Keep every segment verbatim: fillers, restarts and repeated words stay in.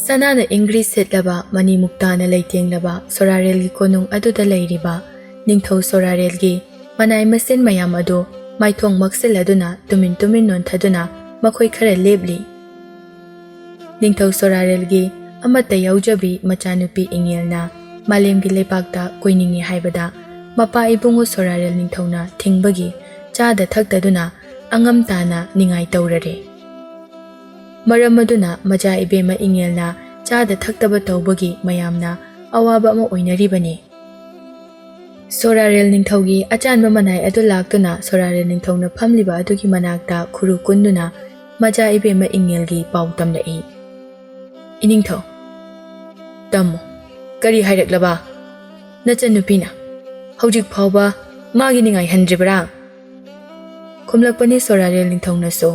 ꯁꯅꯥꯅ ꯏꯪꯒ꯭ꯔꯤ ꯁꯤꯠꯂꯕ, money ꯃꯨꯛꯇꯥꯅ ꯂꯩꯇꯦꯡꯂꯕ ꯁꯣꯔꯥꯔꯦꯜꯒꯤ ꯀꯣꯅꯨꯡ ꯑꯗꯨꯗ ꯂꯩꯔꯤꯕ ꯅꯤꯡꯊꯧ ꯁꯣꯔꯥꯔꯦꯜꯒꯤ ꯃꯅꯥꯏ ꯃꯁꯤꯟ ꯃꯌꯥꯝ ꯑꯗꯨ ꯃꯥꯏꯊꯣꯡ ꯃꯛꯁꯤꯜꯂꯗꯨꯅ ꯇꯨꯃꯤꯟ ꯇꯨꯃꯤꯟ ꯅꯣꯟꯊꯗꯨꯅ ꯃꯈꯣꯏ ꯈꯔ ꯂꯦꯞꯂꯤ꯫ ꯅꯤꯡꯊꯧ ꯁꯣꯔꯥꯔꯦꯜꯒꯤ ꯑꯃꯠꯇ ꯌꯥꯎꯖꯕꯤ ꯃꯆꯥꯅꯨꯄꯤ ꯏꯉꯦꯜꯅ ꯃꯥꯂꯦꯝꯒꯤ ꯂꯩꯄꯥꯛꯇ ꯀꯣꯏꯅꯤꯡꯏ ꯍꯥꯏꯕꯗ ꯃꯄꯥ ꯏꯕꯨꯡꯉꯣ ꯁꯣꯔꯥꯔꯦꯜ ꯅꯤꯡꯊꯧꯅ ꯊꯤꯡꯕꯒꯤ ꯆꯥꯗ ꯊꯛꯇꯗꯨꯅ ꯑꯉꯝ ꯇꯥꯅ ꯅꯤꯡꯉꯥꯏ ꯇꯧꯔꯔꯦ꯫ ꯃꯔꯝ ꯑꯗꯨꯅ ꯃꯆꯥ ꯏꯕꯦꯝꯃ ꯏꯉꯦꯜꯅ ꯆꯥꯗ ꯊꯛꯇꯕ ꯇꯧꯕꯒꯤ ꯃꯌꯥꯝꯅ ꯑꯋꯥꯕ ꯑꯃ ꯑꯣꯏꯅꯔꯤꯕꯅꯤ꯫ ꯁꯣꯔꯥꯔꯦꯜ ꯅꯤꯡꯊꯧꯒꯤ ꯑꯆꯥꯟꯕ ꯃꯅꯥꯏ ꯑꯗꯨ ꯂꯥꯛꯇꯨꯅ ꯁꯣꯔꯥꯔꯦꯜ ꯅꯤꯡꯊꯧꯅ ꯐꯝꯂꯤꯕ ꯑꯗꯨꯒꯤ ꯃꯅꯥꯛꯇ ꯈꯨꯔꯨ ꯀꯨꯟꯗꯨꯅ ꯃꯆꯥ ꯏꯕꯦꯝꯃ ꯏꯉꯦꯜꯒꯤ ꯄꯥꯎ ꯇꯝꯂꯛꯏ꯫ "ꯏꯅꯤꯡꯊꯧ, ꯇꯝꯃꯨ, ꯀꯔꯤ ꯍꯥꯏꯔꯛꯂꯕ? ꯅꯆꯟꯅꯨꯄꯤꯅ ꯍꯧꯖꯤꯛ ꯐꯥꯎꯕ ꯃꯥꯒꯤ ꯅꯤꯡꯉꯥꯏ ꯍꯟꯗ꯭ꯔꯤꯕꯔꯥ?" ꯈꯨꯝꯂꯛꯄꯅꯤ ꯁꯣꯔꯥꯔꯦꯜ ꯅꯤꯡꯊꯧꯅꯁꯨ,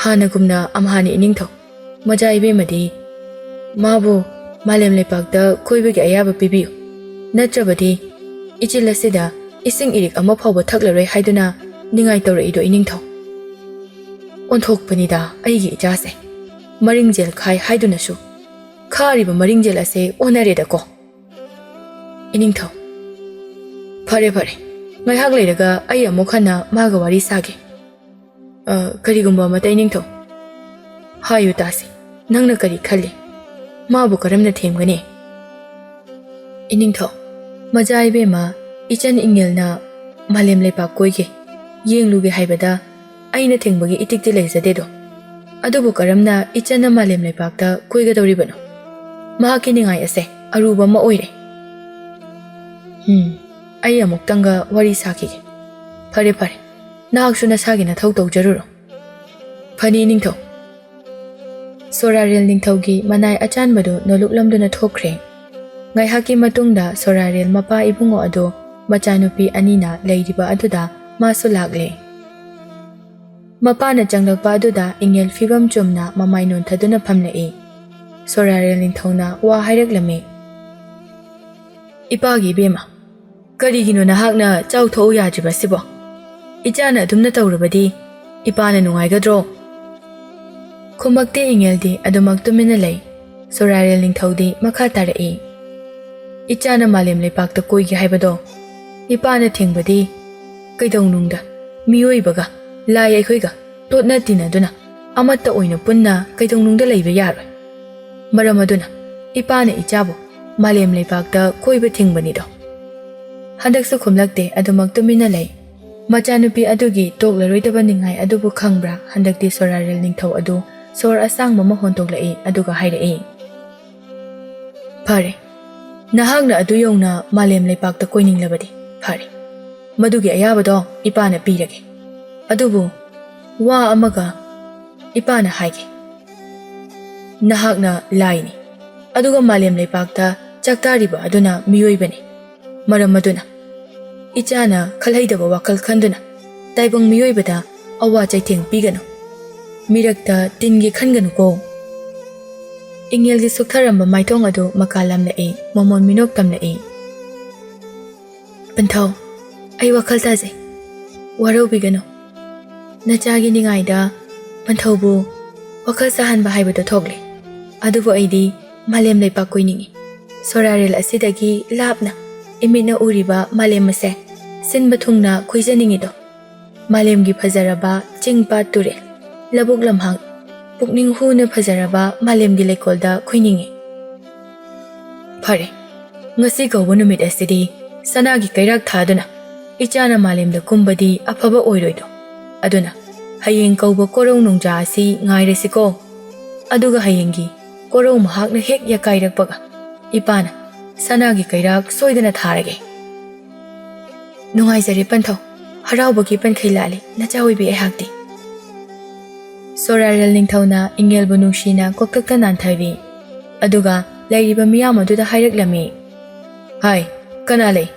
"ꯍꯥꯟꯅꯒꯨꯝꯅ ꯑꯝꯍꯥꯅꯤ ꯏꯅꯤꯡꯊꯧ꯫ ꯃꯆꯥ ꯏꯕꯦꯝꯃꯗꯤ ꯃꯥꯕꯨ ꯃꯥꯂꯦꯝ ꯂꯩꯄꯥꯛꯇ ꯀꯣꯏꯕꯒꯤ ꯑꯌꯥꯕ ꯄꯤꯕꯤꯌꯨ, ꯅꯠꯇ꯭ꯔꯕꯗꯤ ꯏꯆꯤꯜ ꯑꯁꯤꯗ ꯏꯁꯤꯡ ꯏꯔꯤꯛ ꯑꯃ ꯐꯥꯎꯕ ꯊꯛꯂꯔꯣꯏ ꯍꯥꯏꯗꯨꯅ ꯅꯤꯡꯉꯥꯏ ꯇꯧꯔꯛꯏꯗꯣ ꯏꯅꯤꯡꯊꯧ꯫ ꯑꯣꯟꯊꯣꯛꯄꯅꯤꯗ ꯑꯩꯒꯤ ꯏꯆꯥꯁꯦ꯫ ꯃꯔꯤꯡꯖꯦꯜ ꯈꯥꯏ ꯍꯥꯏꯗꯨꯅꯁꯨ ꯈꯥꯔꯤꯕ ꯃꯔꯤꯡꯖꯦꯜ ꯑꯁꯦ ꯑꯣꯟꯅꯔꯦꯗꯀꯣ꯫ ꯏꯅꯤꯡꯊꯧ, ꯐꯔꯦ ꯐꯔꯦ, ꯉꯥꯏꯍꯥꯛ ꯂꯩꯔꯒ ꯑꯩ ꯑꯃꯨꯛ ꯍꯟꯅ ꯃꯥꯒ ꯋꯥꯔꯤ ꯁꯥꯒꯦ꯫ ꯑ, ꯀꯔꯤꯒꯨꯝꯕ ꯑꯃꯇ ꯏꯅꯤꯡꯊꯧ꯫ ꯍꯥꯏꯌꯨ ꯇꯥꯁꯤ, ꯅꯪꯅ ꯀꯔꯤ ꯈꯜꯂꯤ? ꯃꯥꯕꯨ ꯀꯔꯝꯅ ꯊꯦꯝꯒꯅꯤ?" "ꯏꯅꯤꯡꯊꯧ, ꯃꯆꯥ ꯏꯕꯦꯝꯃ, ꯏꯆꯟ ꯏꯉꯦꯜꯅ ꯃꯥꯂꯦꯝ ꯂꯩꯄꯥꯛ ꯀꯣꯏꯒꯦ, ꯌꯦꯡꯂꯨꯒꯦ ꯍꯥꯏꯕꯗ ꯑꯩꯅ ꯊꯤꯡꯕꯒꯤ ꯏꯇꯤꯛꯇꯤ ꯂꯩꯖꯗꯦꯗꯣ꯫ ꯑꯗꯨꯕꯨ ꯀꯔꯝꯅ ꯏꯆꯟꯅ ꯃꯥꯂꯦꯝ ꯂꯩꯄꯥꯛꯇ ꯀꯣꯏꯒꯗꯧꯔꯤꯕꯅꯣ? ꯃꯍꯥꯛꯀꯤ ꯅꯤꯡꯉꯥꯏ ꯑꯁꯦ ꯑꯔꯨꯕ ꯑꯃ ꯑꯣꯏꯔꯦ꯫" "ꯎꯝ, ꯑꯩ ꯑꯃꯨꯛꯇꯪꯒ ꯋꯥꯔꯤ ꯁꯥꯈꯤꯒꯦ꯫ ꯐꯔꯦ ꯐꯔꯦ, ꯅꯍꯥꯛꯁꯨ ꯅꯁꯥꯒꯤ ꯅꯊꯧ ꯇꯧꯖꯔꯨꯔꯣ꯫" "ꯐꯅꯤ ꯏꯅꯤꯡꯊꯧ꯫" ꯁꯣꯔꯥꯔꯦꯜ ꯅꯤꯡꯊꯧꯒꯤ ꯃꯅꯥꯏ ꯑꯆꯥꯟꯕꯗꯨ ꯅꯣꯂꯨꯛꯂꯝꯗꯨꯅ ꯊꯣꯛꯈ꯭ꯔꯦ꯫ ꯉꯥꯏꯍꯥꯛꯀꯤ ꯃꯇꯨꯡꯗ ꯁꯣꯔꯥꯔꯦꯜ ꯃꯄꯥ ꯏꯕꯨꯡꯉꯣ ꯑꯗꯨ ꯃꯆꯥꯅꯨꯄꯤ ꯑꯅꯤꯅ ꯂꯩꯔꯤꯕ ꯑꯗꯨꯗ ꯃꯥꯁꯨ ꯂꯥꯛꯂꯦ꯫ ꯃꯄꯥꯅ ꯆꯪꯂꯛꯄ ꯑꯗꯨꯗ ꯏꯉꯦꯜ ꯐꯤꯕꯝ ꯆꯨꯝꯅ ꯃꯃꯥꯏ ꯅꯣꯟꯊꯗꯨꯅ ꯐꯝꯂꯛꯏ꯫ ꯁꯣꯔꯥꯔꯦꯜ ꯅꯤꯡꯊꯧꯅ ꯋꯥ ꯍꯥꯏꯔꯛꯂꯝꯃꯤ꯫ "ꯏꯄꯥꯒꯤ ꯏꯕꯦꯝꯃ, ꯀꯔꯤꯒꯤꯅꯣ ꯅꯍꯥꯛꯅ ꯆꯥꯎꯊꯣꯛꯎ ꯌꯥꯗ꯭ꯔꯤꯕꯁꯤꯕꯣ? ꯏꯆꯥꯅ ꯑꯗꯨꯝꯅ ꯇꯧꯔꯕꯗꯤ ꯏꯄꯥꯅ ꯅꯨꯡꯉꯥꯏꯒꯗ꯭ꯔꯣ?" ꯈꯨꯝꯃꯛꯇꯦ ꯏꯉꯦꯜꯗꯤ, ꯑꯗꯨꯃꯛ ꯇꯨꯃꯤꯟꯅ ꯂꯩ꯫ ꯁꯣꯔꯥꯔꯦꯜ ꯅꯤꯡꯊꯧꯗꯤ ꯃꯈꯥ ꯇꯥꯔꯛꯏ, "ꯏꯆꯥꯅ ꯃꯥꯂꯦꯝ ꯂꯩꯄꯥꯛꯇ ꯀꯣꯏꯒꯦ ꯍꯥꯏꯕꯗꯣ ꯏꯄꯥꯅ ꯊꯤꯡꯕꯗꯤ ꯀꯩꯗꯧꯅꯨꯡꯗ ꯃꯤꯑꯣꯏꯕꯒ ꯂꯥꯏ ꯑꯩꯈꯣꯏꯒ ꯇꯣꯠꯅ ꯇꯤꯟꯅꯗꯨꯅ ꯑꯃꯠꯇ ꯑꯣꯏꯅ ꯄꯨꯟꯅ ꯀꯩꯗꯧꯅꯨꯡꯗ ꯂꯩꯕ ꯌꯥꯔꯣꯏ꯫ ꯃꯔꯝ ꯑꯗꯨꯅ ꯏꯄꯥꯅ ꯏꯆꯥꯕꯨ ꯃꯥꯂꯦꯝ ꯂꯩꯄꯥꯛꯇ ꯀꯣꯏꯕ ꯊꯤꯡꯕꯅꯤꯗꯣ꯫" ꯍꯟꯗꯛꯁꯨ ꯈꯨꯝꯂꯛꯇꯦ, ꯑꯗꯨꯃꯛ ꯇꯨꯃꯤꯟꯅ ꯂꯩ꯫ ꯃꯆꯥꯅꯨꯄꯤ ꯑꯗꯨꯒꯤ ꯇꯣꯛꯂꯔꯣꯏꯗꯕ ꯅꯤꯡꯉꯥꯏ ꯑꯗꯨꯕꯨ ꯈꯪꯕ꯭ꯔꯥ? ꯍꯟꯗꯛꯇꯤ ꯁꯣꯔꯥꯔꯦꯜ ꯅꯤꯡꯊꯧ ꯑꯗꯨ ꯁꯣꯔ ꯑꯁꯥꯡꯕ ꯑꯃ ꯍꯣꯟꯗꯣꯛꯂꯛꯏ, ꯑꯗꯨꯒ ꯍꯥꯏꯔꯛꯏ, "ꯐꯔꯦ, ꯅꯍꯥꯛꯅ ꯑꯗꯨ ꯌꯧꯅ ꯃꯥꯂꯦꯝ ꯂꯩꯄꯥꯛꯇ ꯀꯣꯏꯅꯤꯡꯂꯕꯗꯤ ꯐꯔꯦ, ꯃꯗꯨꯒꯤ ꯑꯌꯥꯕꯗꯣ ꯏꯄꯥꯅ ꯄꯤꯔꯒꯦ꯫ ꯑꯗꯨꯕꯨ ꯋꯥ ꯑꯃꯒ ꯏꯄꯥꯅ ꯍꯥꯏꯒꯦ꯫ ꯅꯍꯥꯛꯅ ꯂꯥꯏꯅꯤ, ꯑꯗꯨꯒ ꯃꯥꯂꯦꯝ ꯂꯩꯄꯥꯛꯇ ꯆꯥꯛꯇꯥꯔꯤꯕ ꯑꯗꯨꯅ ꯃꯤꯑꯣꯏꯕꯅꯤ꯫ ꯃꯔꯝ ꯑꯗꯨꯅ ꯏꯆꯥꯅ ꯈꯜꯍꯩꯗꯕ ꯋꯥꯈꯜ ꯈꯟꯗꯨꯅ ꯇꯥꯏꯕꯪ ꯃꯤꯑꯣꯏꯕꯗ ꯑꯋꯥ ꯆꯩꯊꯦꯡ ꯄꯤꯒꯅꯨ꯫ ꯃꯤꯔꯛꯇ ꯇꯤꯟꯒꯦ ꯈꯟꯒꯅꯨꯀꯣ꯫" ꯏꯉꯦꯜꯒꯤ ꯁꯨꯛꯊꯔꯝꯕ ꯃꯥꯏꯊꯣꯡ ꯑꯗꯨ ꯃꯀꯥ ꯂꯝꯂꯛꯏ, ꯃꯃꯣꯟ ꯃꯤꯅꯣꯛ ꯇꯝꯂꯛꯏ꯫ "ꯄꯟꯊꯧ, ꯑꯩ ꯋꯥꯈꯜ ꯇꯥꯖꯩ꯫ ꯋꯥꯔꯧꯕꯤꯒꯅꯨ꯫ ꯅꯆꯥꯒꯤ ꯅꯤꯡꯉꯥꯏꯗ ꯄꯟꯊꯧꯕꯨ ꯋꯥꯈꯜ ꯁꯥꯍꯟꯕ ꯍꯥꯏꯕꯗꯨ ꯊꯣꯛꯂꯦ꯫ ꯑꯗꯨꯕꯨ ꯑꯩꯗꯤ ꯃꯥꯂꯦꯝ ꯂꯩꯄꯥꯛ ꯀꯣꯏꯅꯤꯡꯏ꯫ ꯁꯣꯔꯥꯔꯦꯜ ꯑꯁꯤꯗꯒꯤ ꯂꯥꯞꯅ ꯏꯃꯤꯠꯅ ꯎꯔꯤꯕ ꯃꯥꯂꯦꯝ ꯑꯁꯦ ꯁꯤꯟꯕ ꯊꯨꯡꯅ ꯀꯣꯏꯖꯅꯤꯡꯏꯗꯣ꯫ ꯃꯥꯂꯦꯝꯒꯤ ꯐꯖꯔꯕ ꯆꯤꯡ ꯄꯥꯠ ꯇꯨꯔꯦꯜ, ꯂꯧꯕꯨꯛ ꯂꯝꯍꯥꯡ, ꯄꯨꯛꯅꯤꯡ ꯍꯨꯅ ꯐꯖꯔꯕ ꯃꯥꯂꯦꯝꯒꯤ ꯂꯩꯀꯣꯜꯗ ꯀꯣꯏꯅꯤꯡꯏ꯫ ꯐꯔꯦ, ꯉꯁꯤ ꯀꯧꯕ ꯅꯨꯃꯤꯠ ꯑꯁꯤꯗꯤ ꯁꯅꯥꯒꯤ ꯀꯩꯔꯥꯛ ꯊꯥꯗꯨꯅ ꯏꯆꯥꯅ ꯃꯥꯂꯦꯝꯗ ꯀꯨꯝꯕꯗꯤ ꯑꯐꯕ ꯑꯣꯏꯔꯣꯏꯗꯣ꯫ ꯑꯗꯨꯅ ꯍꯌꯦꯡ ꯀꯧꯕ ꯀꯣꯔꯧ ꯅꯣꯡꯖꯥ ꯑꯁꯤ ꯉꯥꯏꯔꯁꯤꯀꯣ꯫ ꯑꯗꯨꯒ ꯍꯌꯦꯡꯒꯤ ꯀꯣꯔꯧ ꯃꯍꯥꯛꯅ ꯍꯦꯛ ꯌꯥꯀꯥꯏꯔꯛꯄꯒ ꯏꯄꯥꯅ ꯁꯅꯥꯒꯤ ꯀꯩꯔꯥꯛ ꯁꯣꯏꯗꯅ ꯊꯥꯔꯒꯦ꯫" "ꯅꯨꯡꯉꯥꯏꯖꯔꯦ ꯄꯟꯊꯧ, ꯍꯔꯥꯎꯕꯒꯤ ꯄꯟꯈꯩ ꯂꯥꯜꯂꯤ ꯅꯆꯥ ꯑꯣꯏꯕꯤ ꯑꯩꯍꯥꯛꯇꯤ꯫" ꯁꯣꯔꯥꯔꯦꯜ ꯅꯤꯡꯊꯧꯅ ꯏꯉꯦꯜꯕꯨ ꯅꯨꯡꯁꯤꯅ ꯀꯣꯛꯊꯛꯇ ꯅꯥꯟꯊꯕꯤ꯫ ꯑꯗꯨꯒ ꯂꯩꯔꯤꯕ ꯃꯤꯌꯥꯝ ꯑꯗꯨꯗ ꯍꯥꯏꯔꯛꯂꯝꯃꯤ, "ꯍꯥꯏ, ꯀꯅꯥ ꯂꯩ?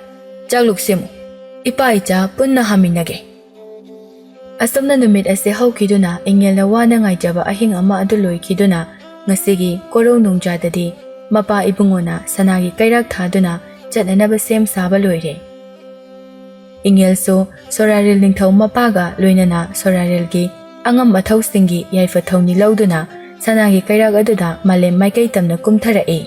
ꯆꯥꯛꯂꯨꯛ ꯁꯦꯝꯃꯨ꯫ ꯏꯄꯥ ꯏꯆꯥ ꯄꯨꯟꯅ ꯍꯥꯃꯤꯟꯅꯒꯦ꯫" ꯑꯁꯨꯝꯅ ꯅꯨꯃꯤꯠ ꯑꯁꯤ ꯍꯧꯈꯤꯗꯨꯅ ꯏꯉꯦꯜꯅ ꯋꯥꯅ ꯉꯥꯏꯖꯕ ꯑꯍꯤꯡ ꯑꯃ ꯑꯗꯨ ꯂꯣꯏꯈꯤꯗꯨꯅ ꯉꯁꯤꯒꯤ ꯀꯣꯔꯧ ꯅꯣꯡꯖꯥꯗꯗꯤ ꯃꯄꯥ ꯏꯕꯨꯡꯉꯣꯅ ꯁꯅꯥꯒꯤ ꯀꯩꯔꯥꯛ ꯊꯥꯗꯨꯅ ꯆꯠꯅꯅꯕ ꯁꯦꯝ ꯁꯥꯕ ꯂꯣꯏꯔꯦ꯫ ꯏꯉꯦꯜꯁꯨ ꯁꯣꯔꯥꯔꯦꯜ ꯅꯤꯡꯊꯧ ꯃꯄꯥꯒ ꯂꯣꯏꯅꯅ ꯁꯣꯔꯥꯔꯦꯜꯒꯤ ꯑꯉꯝ ꯑꯊꯧꯁꯤꯡꯒꯤ ꯌꯥꯏꯐ ꯊꯧꯅꯤ ꯂꯧꯗꯨꯅ ꯁꯅꯥꯒꯤ ꯀꯩꯔꯥꯛ ꯑꯗꯨꯗ ꯃꯥꯂꯦꯝ ꯃꯥꯏꯀꯩ ꯇꯝꯅ ꯀꯨꯝꯊꯔꯛꯏ꯫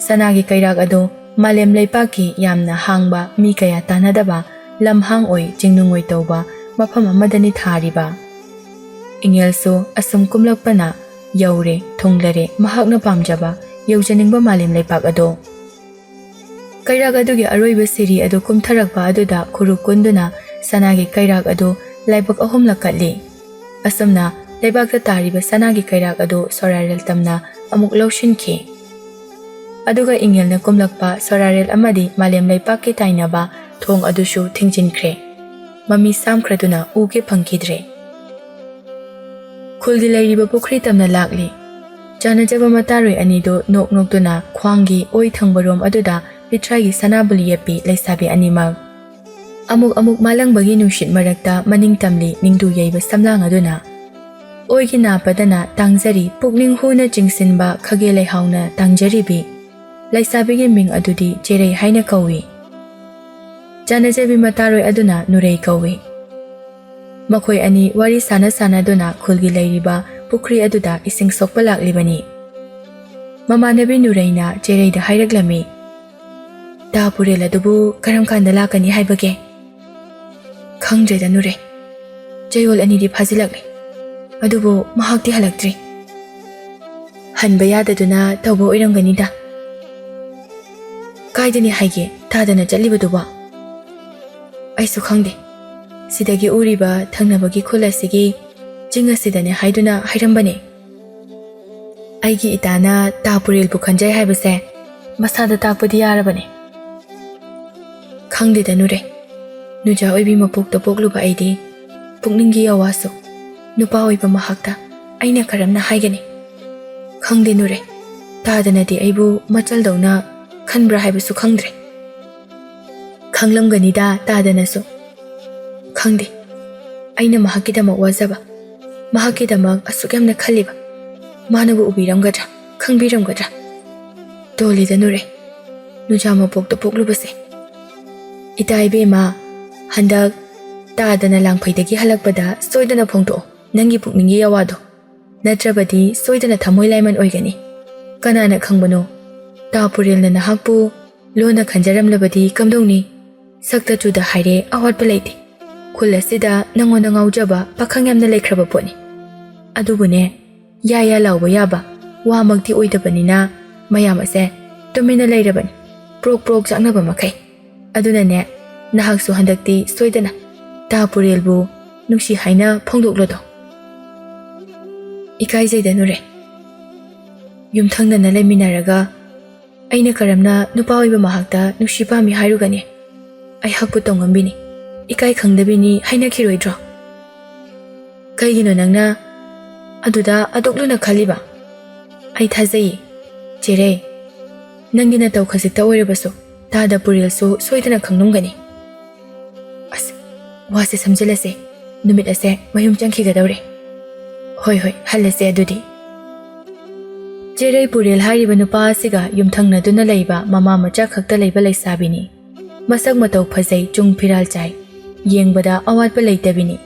ꯁꯅꯥꯒꯤ ꯀꯩꯔꯥꯛ ꯑꯗꯨ ꯃꯥꯂꯦꯝ ꯂꯩꯄꯥꯛꯀꯤ ꯌꯥꯝꯅ ꯍꯥꯡꯕ, ꯃꯤ ꯀꯌꯥ ꯇꯥꯟꯅꯗꯕ, ꯂꯝꯍꯥꯡ ꯑꯣꯏ ꯆꯤꯡꯅꯨꯡ ꯑꯣꯏ ꯇꯧꯕ ꯃꯐꯝ ꯑꯃꯗꯅꯤ ꯊꯥꯔꯤꯕ꯫ ꯏꯉꯦꯜꯁꯨ ꯑꯁꯨꯝ ꯀꯨꯝꯂꯛꯄꯅ ꯌꯧꯔꯦ, ꯊꯨꯡꯂꯔꯦ ꯃꯍꯥꯛꯅ ꯄꯥꯝꯖꯕ, ꯌꯧꯖꯅꯤꯡꯕ ꯃꯥꯂꯦꯝ ꯂꯩꯄꯥꯛ ꯑꯗꯨ꯫ ꯀꯩꯔꯥꯛ ꯑꯗꯨꯒꯤ ꯑꯔꯣꯏꯕ ꯁꯤꯔꯤ ꯑꯗꯨ ꯀꯨꯝꯊꯔꯛꯄ ꯑꯗꯨꯗ ꯈꯨꯔꯨ ꯀꯨꯟꯗꯨꯅ ꯁꯅꯥꯒꯤ ꯀꯩꯔꯥꯛ ꯑꯗꯨ ꯂꯥꯏꯕꯛ ꯑꯍꯨꯝꯂꯛ ꯀꯠꯂꯤ꯫ ꯑꯁꯨꯝꯅ ꯂꯩꯕꯥꯛꯇ ꯇꯥꯔꯤꯕ ꯁꯅꯥꯒꯤ ꯀꯩꯔꯥꯛ ꯑꯗꯨ ꯁꯣꯔꯥꯔꯦꯜ ꯇꯝꯅ ꯑꯃꯨꯛ ꯂꯧꯁꯤꯟꯈꯤ꯫ ꯑꯗꯨꯒ ꯏꯪꯉꯦꯜꯅ ꯀꯨꯝꯂꯛꯄ ꯁꯣꯔꯥꯔꯦꯜ ꯑꯃꯗꯤ ꯃꯥꯂꯦꯝ ꯂꯩꯄꯥꯛꯀꯤ ꯇꯥꯏꯅꯕ ꯊꯣꯡ ꯑꯗꯨꯁꯨ ꯊꯤꯡꯖꯤꯟꯈ꯭ꯔꯦ꯫ ꯃꯃꯤ ꯁꯥꯝꯈ꯭ꯔꯗꯨꯅ ꯎꯒꯦ ꯐꯪꯈꯤꯗ꯭ꯔꯦ꯫ ꯈꯨꯜꯒꯤ ꯂꯩꯔꯤꯕ ꯄꯨꯈ꯭ꯔꯤ ꯇꯝꯅ ꯂꯥꯛꯂꯤ꯫ ꯆꯥꯟꯅꯖꯕ ꯃꯇꯥꯔꯣꯏ ꯑꯅꯤꯗꯨ ꯅꯣꯛ ꯅꯣꯛꯇꯨꯅ ꯈ꯭ꯋꯥꯡꯒꯤ ꯑꯣꯏ ꯊꯪꯕꯔꯣꯝ ꯑꯗꯨꯗ ꯄꯤꯊ꯭ꯔꯥꯏꯒꯤ ꯁꯅꯥꯕꯨꯂꯤ ꯌꯦꯞꯄꯤ ꯂꯩꯁꯥꯕꯤ ꯑꯅꯤꯃꯛ꯫ ꯑꯃꯨꯛ ꯑꯃꯨꯛ ꯃꯥꯂꯪꯕꯒꯤ ꯅꯨꯡꯁꯤꯠ ꯃꯔꯛꯇ ꯃꯅꯤꯡ ꯇꯝꯂꯤ ꯅꯤꯡꯗꯨ ꯌꯩꯕ ꯁꯝꯂꯥꯡ ꯑꯗꯨꯅ꯫ ꯑꯣꯏꯒꯤ ꯅꯥꯄꯗꯅ ꯇꯥꯡꯖꯔꯤ ꯄꯨꯛꯅꯤꯡ ꯍꯨꯅ ꯆꯤꯡꯁꯤꯟꯕ ꯈꯥꯒꯦ ꯂꯩꯍꯥꯎꯅ ꯇꯥꯡꯖꯔꯤꯕꯤ꯫ ꯂꯩꯁꯥꯕꯤꯒꯤ ꯃꯤꯡ ꯑꯗꯨꯗꯤ ꯆꯦꯔꯩ ꯍꯥꯏꯅ ꯀꯧꯏ꯫ ꯆꯥꯟꯅꯖꯕꯤ ꯃꯇꯥꯔꯣꯏ ꯑꯗꯨꯅ ꯅꯨꯔꯩ ꯀꯧꯏ꯫ ꯃꯈꯣꯏ ꯑꯅꯤ ꯋꯥꯔꯤ ꯁꯥꯟꯅ ꯁꯥꯟꯅꯗꯨꯅ ꯈꯨꯜꯒꯤ ꯂꯩꯔꯤꯕ ꯄꯨꯈ꯭ꯔꯤ ꯑꯗꯨꯗ ꯏꯁꯤꯡ ꯁꯣꯛꯄ ꯂꯥꯛꯂꯤꯕꯅꯤ꯫ ꯃꯃꯥꯟꯅꯕꯤ ꯅꯨꯔꯩꯅ ꯆꯦꯔꯩꯗ ꯍꯥꯏꯔꯛꯂꯝꯃꯤ, "ꯇꯥ ꯄꯨꯔꯦꯜ ꯑꯗꯨꯕꯨ ꯀꯔꯝ ꯀꯥꯟꯗ ꯂꯥꯛꯀꯅꯤ ꯍꯥꯏꯕꯒꯦ?" "ꯈꯪꯗ꯭ꯔꯦꯗ ꯅꯨꯔꯩ꯫ ꯆꯌꯣꯜ ꯑꯅꯤꯗꯤ ꯐꯥꯖꯤꯜꯂꯛꯂꯦ꯫ ꯑꯗꯨꯕꯨ ꯃꯍꯥꯛꯇꯤ ꯍꯜꯂꯛꯇ꯭ꯔꯤ꯫ ꯍꯟꯕ ꯌꯥꯗꯗꯨꯅ ꯇꯧꯕ ꯑꯣꯏꯔꯝꯒꯅꯤꯗ꯫ ꯀꯥꯏꯗꯅꯤ ꯍꯥꯏꯒꯦ ꯇꯥꯗꯅ ꯆꯠꯂꯤꯕꯗꯨꯕꯣ?" "ꯑꯩꯁꯨ ꯈꯪꯗꯦ꯫ ꯁꯤꯗꯒꯤ ꯎꯔꯤꯕ ꯊꯪꯅꯕꯒꯤ ꯈꯨꯜ ꯑꯁꯤꯒꯤ ꯆꯤꯡ ꯑꯁꯤꯗꯅꯦ ꯍꯥꯏꯗꯨꯅ ꯍꯥꯏꯔꯝꯕꯅꯦ꯫ ꯑꯩꯒꯤ ꯏꯇꯥꯅ ꯇꯥ ꯄꯨꯔꯦꯜꯕꯨ ꯈꯟꯖꯩ ꯍꯥꯏꯕꯁꯦ ꯃꯁꯥꯗ ꯇꯥꯛꯄꯗꯤ ꯌꯥꯔꯕꯅꯦ꯫ ꯈꯪꯗꯦꯗ ꯅꯨꯔꯩ꯫ ꯅꯨꯖꯥ ꯑꯣꯏꯕꯤ ꯃꯄꯣꯛꯇ ꯄꯣꯛꯂꯨꯕ ꯑꯩꯗꯤ ꯄꯨꯛꯅꯤꯡꯒꯤ ꯌꯥꯋꯥꯁꯨ ꯅꯨꯄꯥ ꯑꯣꯏꯕ ꯃꯍꯥꯛꯇ ꯑꯩꯅ ꯀꯔꯝꯅ ꯍꯥꯏꯒꯅꯤ? ꯈꯪꯗꯦ ꯅꯨꯔꯩ꯫ ꯇꯥꯗꯅꯗꯤ ꯑꯩꯕꯨ ꯃꯆꯜꯗꯧꯅ ꯈꯟꯕ꯭ꯔꯥ ꯍꯥꯏꯕꯁꯨ ꯈꯪꯗ꯭ꯔꯦ꯫ ꯈꯪꯂꯝꯒꯅꯤꯗ ꯇꯥꯗꯅꯁꯨ꯫ ꯈꯪꯗꯦ꯫ ꯑꯩꯅ ꯃꯍꯥꯛꯀꯤꯗꯃꯛ ꯋꯥꯖꯕ, ꯃꯍꯥꯛꯀꯤꯗꯃꯛ ꯑꯁꯨꯛ ꯌꯥꯝꯅ ꯈꯜꯂꯤꯕ, ꯃꯥꯅꯕꯨ ꯎꯕꯤꯔꯝꯒꯗ꯭ꯔꯥ, ꯈꯪꯕꯤꯔꯝꯒꯗ꯭ꯔꯥ? ꯇꯣꯜꯂꯤꯗ ꯅꯨꯔꯩ, ꯅꯨꯖꯥ ꯃꯄꯣꯛꯇ ꯄꯣꯛꯂꯨꯕꯁꯦ꯫ ꯏꯇꯥ ꯏꯕꯦꯝꯃ, ꯍꯟꯗꯛ ꯇꯥꯗꯅ ꯂꯥꯡꯐꯩꯗꯒꯤ ꯍꯜꯂꯛꯄꯗ ꯁꯣꯏꯗꯅ ꯐꯣꯡꯗꯣꯛꯑꯣ ꯅꯪꯒꯤ ꯄꯨꯛꯅꯤꯡꯒꯤ ꯑꯋꯥꯗꯣ꯫ ꯅꯠꯇ꯭ꯔꯕꯗꯤ ꯁꯣꯏꯗꯅ ꯊꯃꯣꯏ ꯂꯥꯏꯃꯟ ꯑꯣꯏꯒꯅꯤ꯫ ꯀꯅꯥꯅ ꯈꯪꯕꯅꯣ? ꯇꯥ ꯄꯨꯔꯦꯜꯅ ꯅꯍꯥꯛꯄꯨ ꯂꯣꯟꯅ ꯈꯟꯖꯔꯝꯂꯕꯗꯤ ꯀꯝꯗꯧꯅꯤ? ꯁꯛꯇ ꯆꯨꯗ ꯍꯥꯏꯔꯦ, ꯑꯋꯥꯠꯄ ꯂꯩꯇꯦ꯫ ꯈꯨꯜ ꯑꯁꯤꯗ ꯅꯪꯉꯣꯟꯗ ꯉꯥꯎꯖꯕ ꯄꯥꯈꯪ ꯌꯥꯝꯅ ꯂꯩꯈ꯭ꯔꯕ ꯄꯣꯠꯅꯤ꯫ ꯑꯗꯨꯕꯨꯅꯦ, ꯌꯥ ꯌꯥ ꯂꯥꯎꯕ ꯌꯥꯕ ꯋꯥꯃꯛꯇꯤ ꯑꯣꯏꯗꯕꯅꯤꯅ ꯃꯌꯥꯝ ꯑꯁꯦ ꯇꯨꯃꯤꯟꯅ ꯂꯩꯔꯕꯅꯤ, ꯄ꯭ꯔꯣꯛ ꯄ꯭ꯔꯣꯛ ꯆꯥꯛꯅꯕ ꯃꯈꯩ꯫ ꯑꯗꯨꯅꯅꯦ, ꯅꯍꯥꯛꯁꯨ ꯍꯟꯗꯛꯇꯤ ꯁꯣꯏꯗꯅ ꯇꯥ ꯄꯨꯔꯦꯜꯕꯨ ꯅꯨꯡꯁꯤ ꯍꯥꯏꯅ ꯐꯣꯡꯗꯣꯛꯂꯣꯗꯣ꯫ ꯏꯀꯥꯏꯖꯩꯗ ꯅꯨꯔꯦ꯫ ꯌꯨꯝꯊꯪꯅꯅ ꯂꯩꯃꯤꯟꯅꯔꯒ ꯑꯩꯅ ꯀꯔꯝꯅ ꯅꯨꯄꯥ ꯑꯣꯏꯕ ꯃꯍꯥꯛꯇ ꯅꯨꯡꯁꯤ ꯄꯥꯝꯃꯤ ꯍꯥꯏꯔꯨꯒꯅꯤ? ꯑꯩꯍꯥꯛꯄꯨ ꯇꯧꯉꯝꯕꯤꯅꯤ, ꯏꯀꯥꯏ ꯈꯪꯗꯕꯤꯅꯤ ꯍꯥꯏꯅꯈꯤꯔꯣꯏꯗ꯭ꯔꯣ? ꯀꯩꯒꯤꯅꯣ ꯅꯪꯅ ꯑꯗꯨꯗ ꯑꯗꯨꯛ ꯂꯨꯅ ꯈꯜꯂꯤꯕ? ꯑꯩ ꯊꯥꯖꯩꯌꯦ, ꯆꯦꯔꯩ꯫ ꯅꯪꯒꯤ ꯅꯇꯧ ꯈꯖꯤꯛꯇ ꯑꯣꯏꯔꯕꯁꯨ ꯇꯥꯗ ꯄꯨꯔꯦꯜꯁꯨ ꯁꯣꯏꯗꯅ ꯈꯪꯂꯝꯒꯅꯤ꯫ ꯑꯁ, ꯋꯥꯁꯦ ꯁꯝꯖꯤꯜꯂꯁꯦ, ꯅꯨꯃꯤꯠ ꯑꯁꯦ ꯃꯌꯨꯝ ꯆꯪꯈꯤꯒꯗꯧꯔꯦ꯫ ꯍꯣꯏ, ꯍꯣꯏ, ꯍꯜꯂꯁꯦ ꯑꯗꯨꯗꯤ꯫ ꯆꯦꯔꯩ ꯄꯨꯔꯦꯜ ꯍꯥꯏꯔꯤꯕ ꯅꯨꯄꯥ ꯑꯁꯤꯒ ꯌꯨꯝꯊꯪꯅꯗꯨꯅ ꯂꯩꯕ ꯃꯃꯥ ꯃꯆꯥ ꯈꯛꯇ ꯂꯩꯕ ꯂꯩꯁꯥꯕꯤꯅꯤ꯫ ꯃꯁꯛ ꯃꯇꯧ ꯐꯖꯩ, ꯆꯨꯡ ꯐꯤꯔꯥꯜ ꯆꯥꯏ, ꯌꯦꯡꯕꯗ ꯑꯋꯥꯠꯄ ꯂꯩꯇꯕꯤꯅꯤ꯫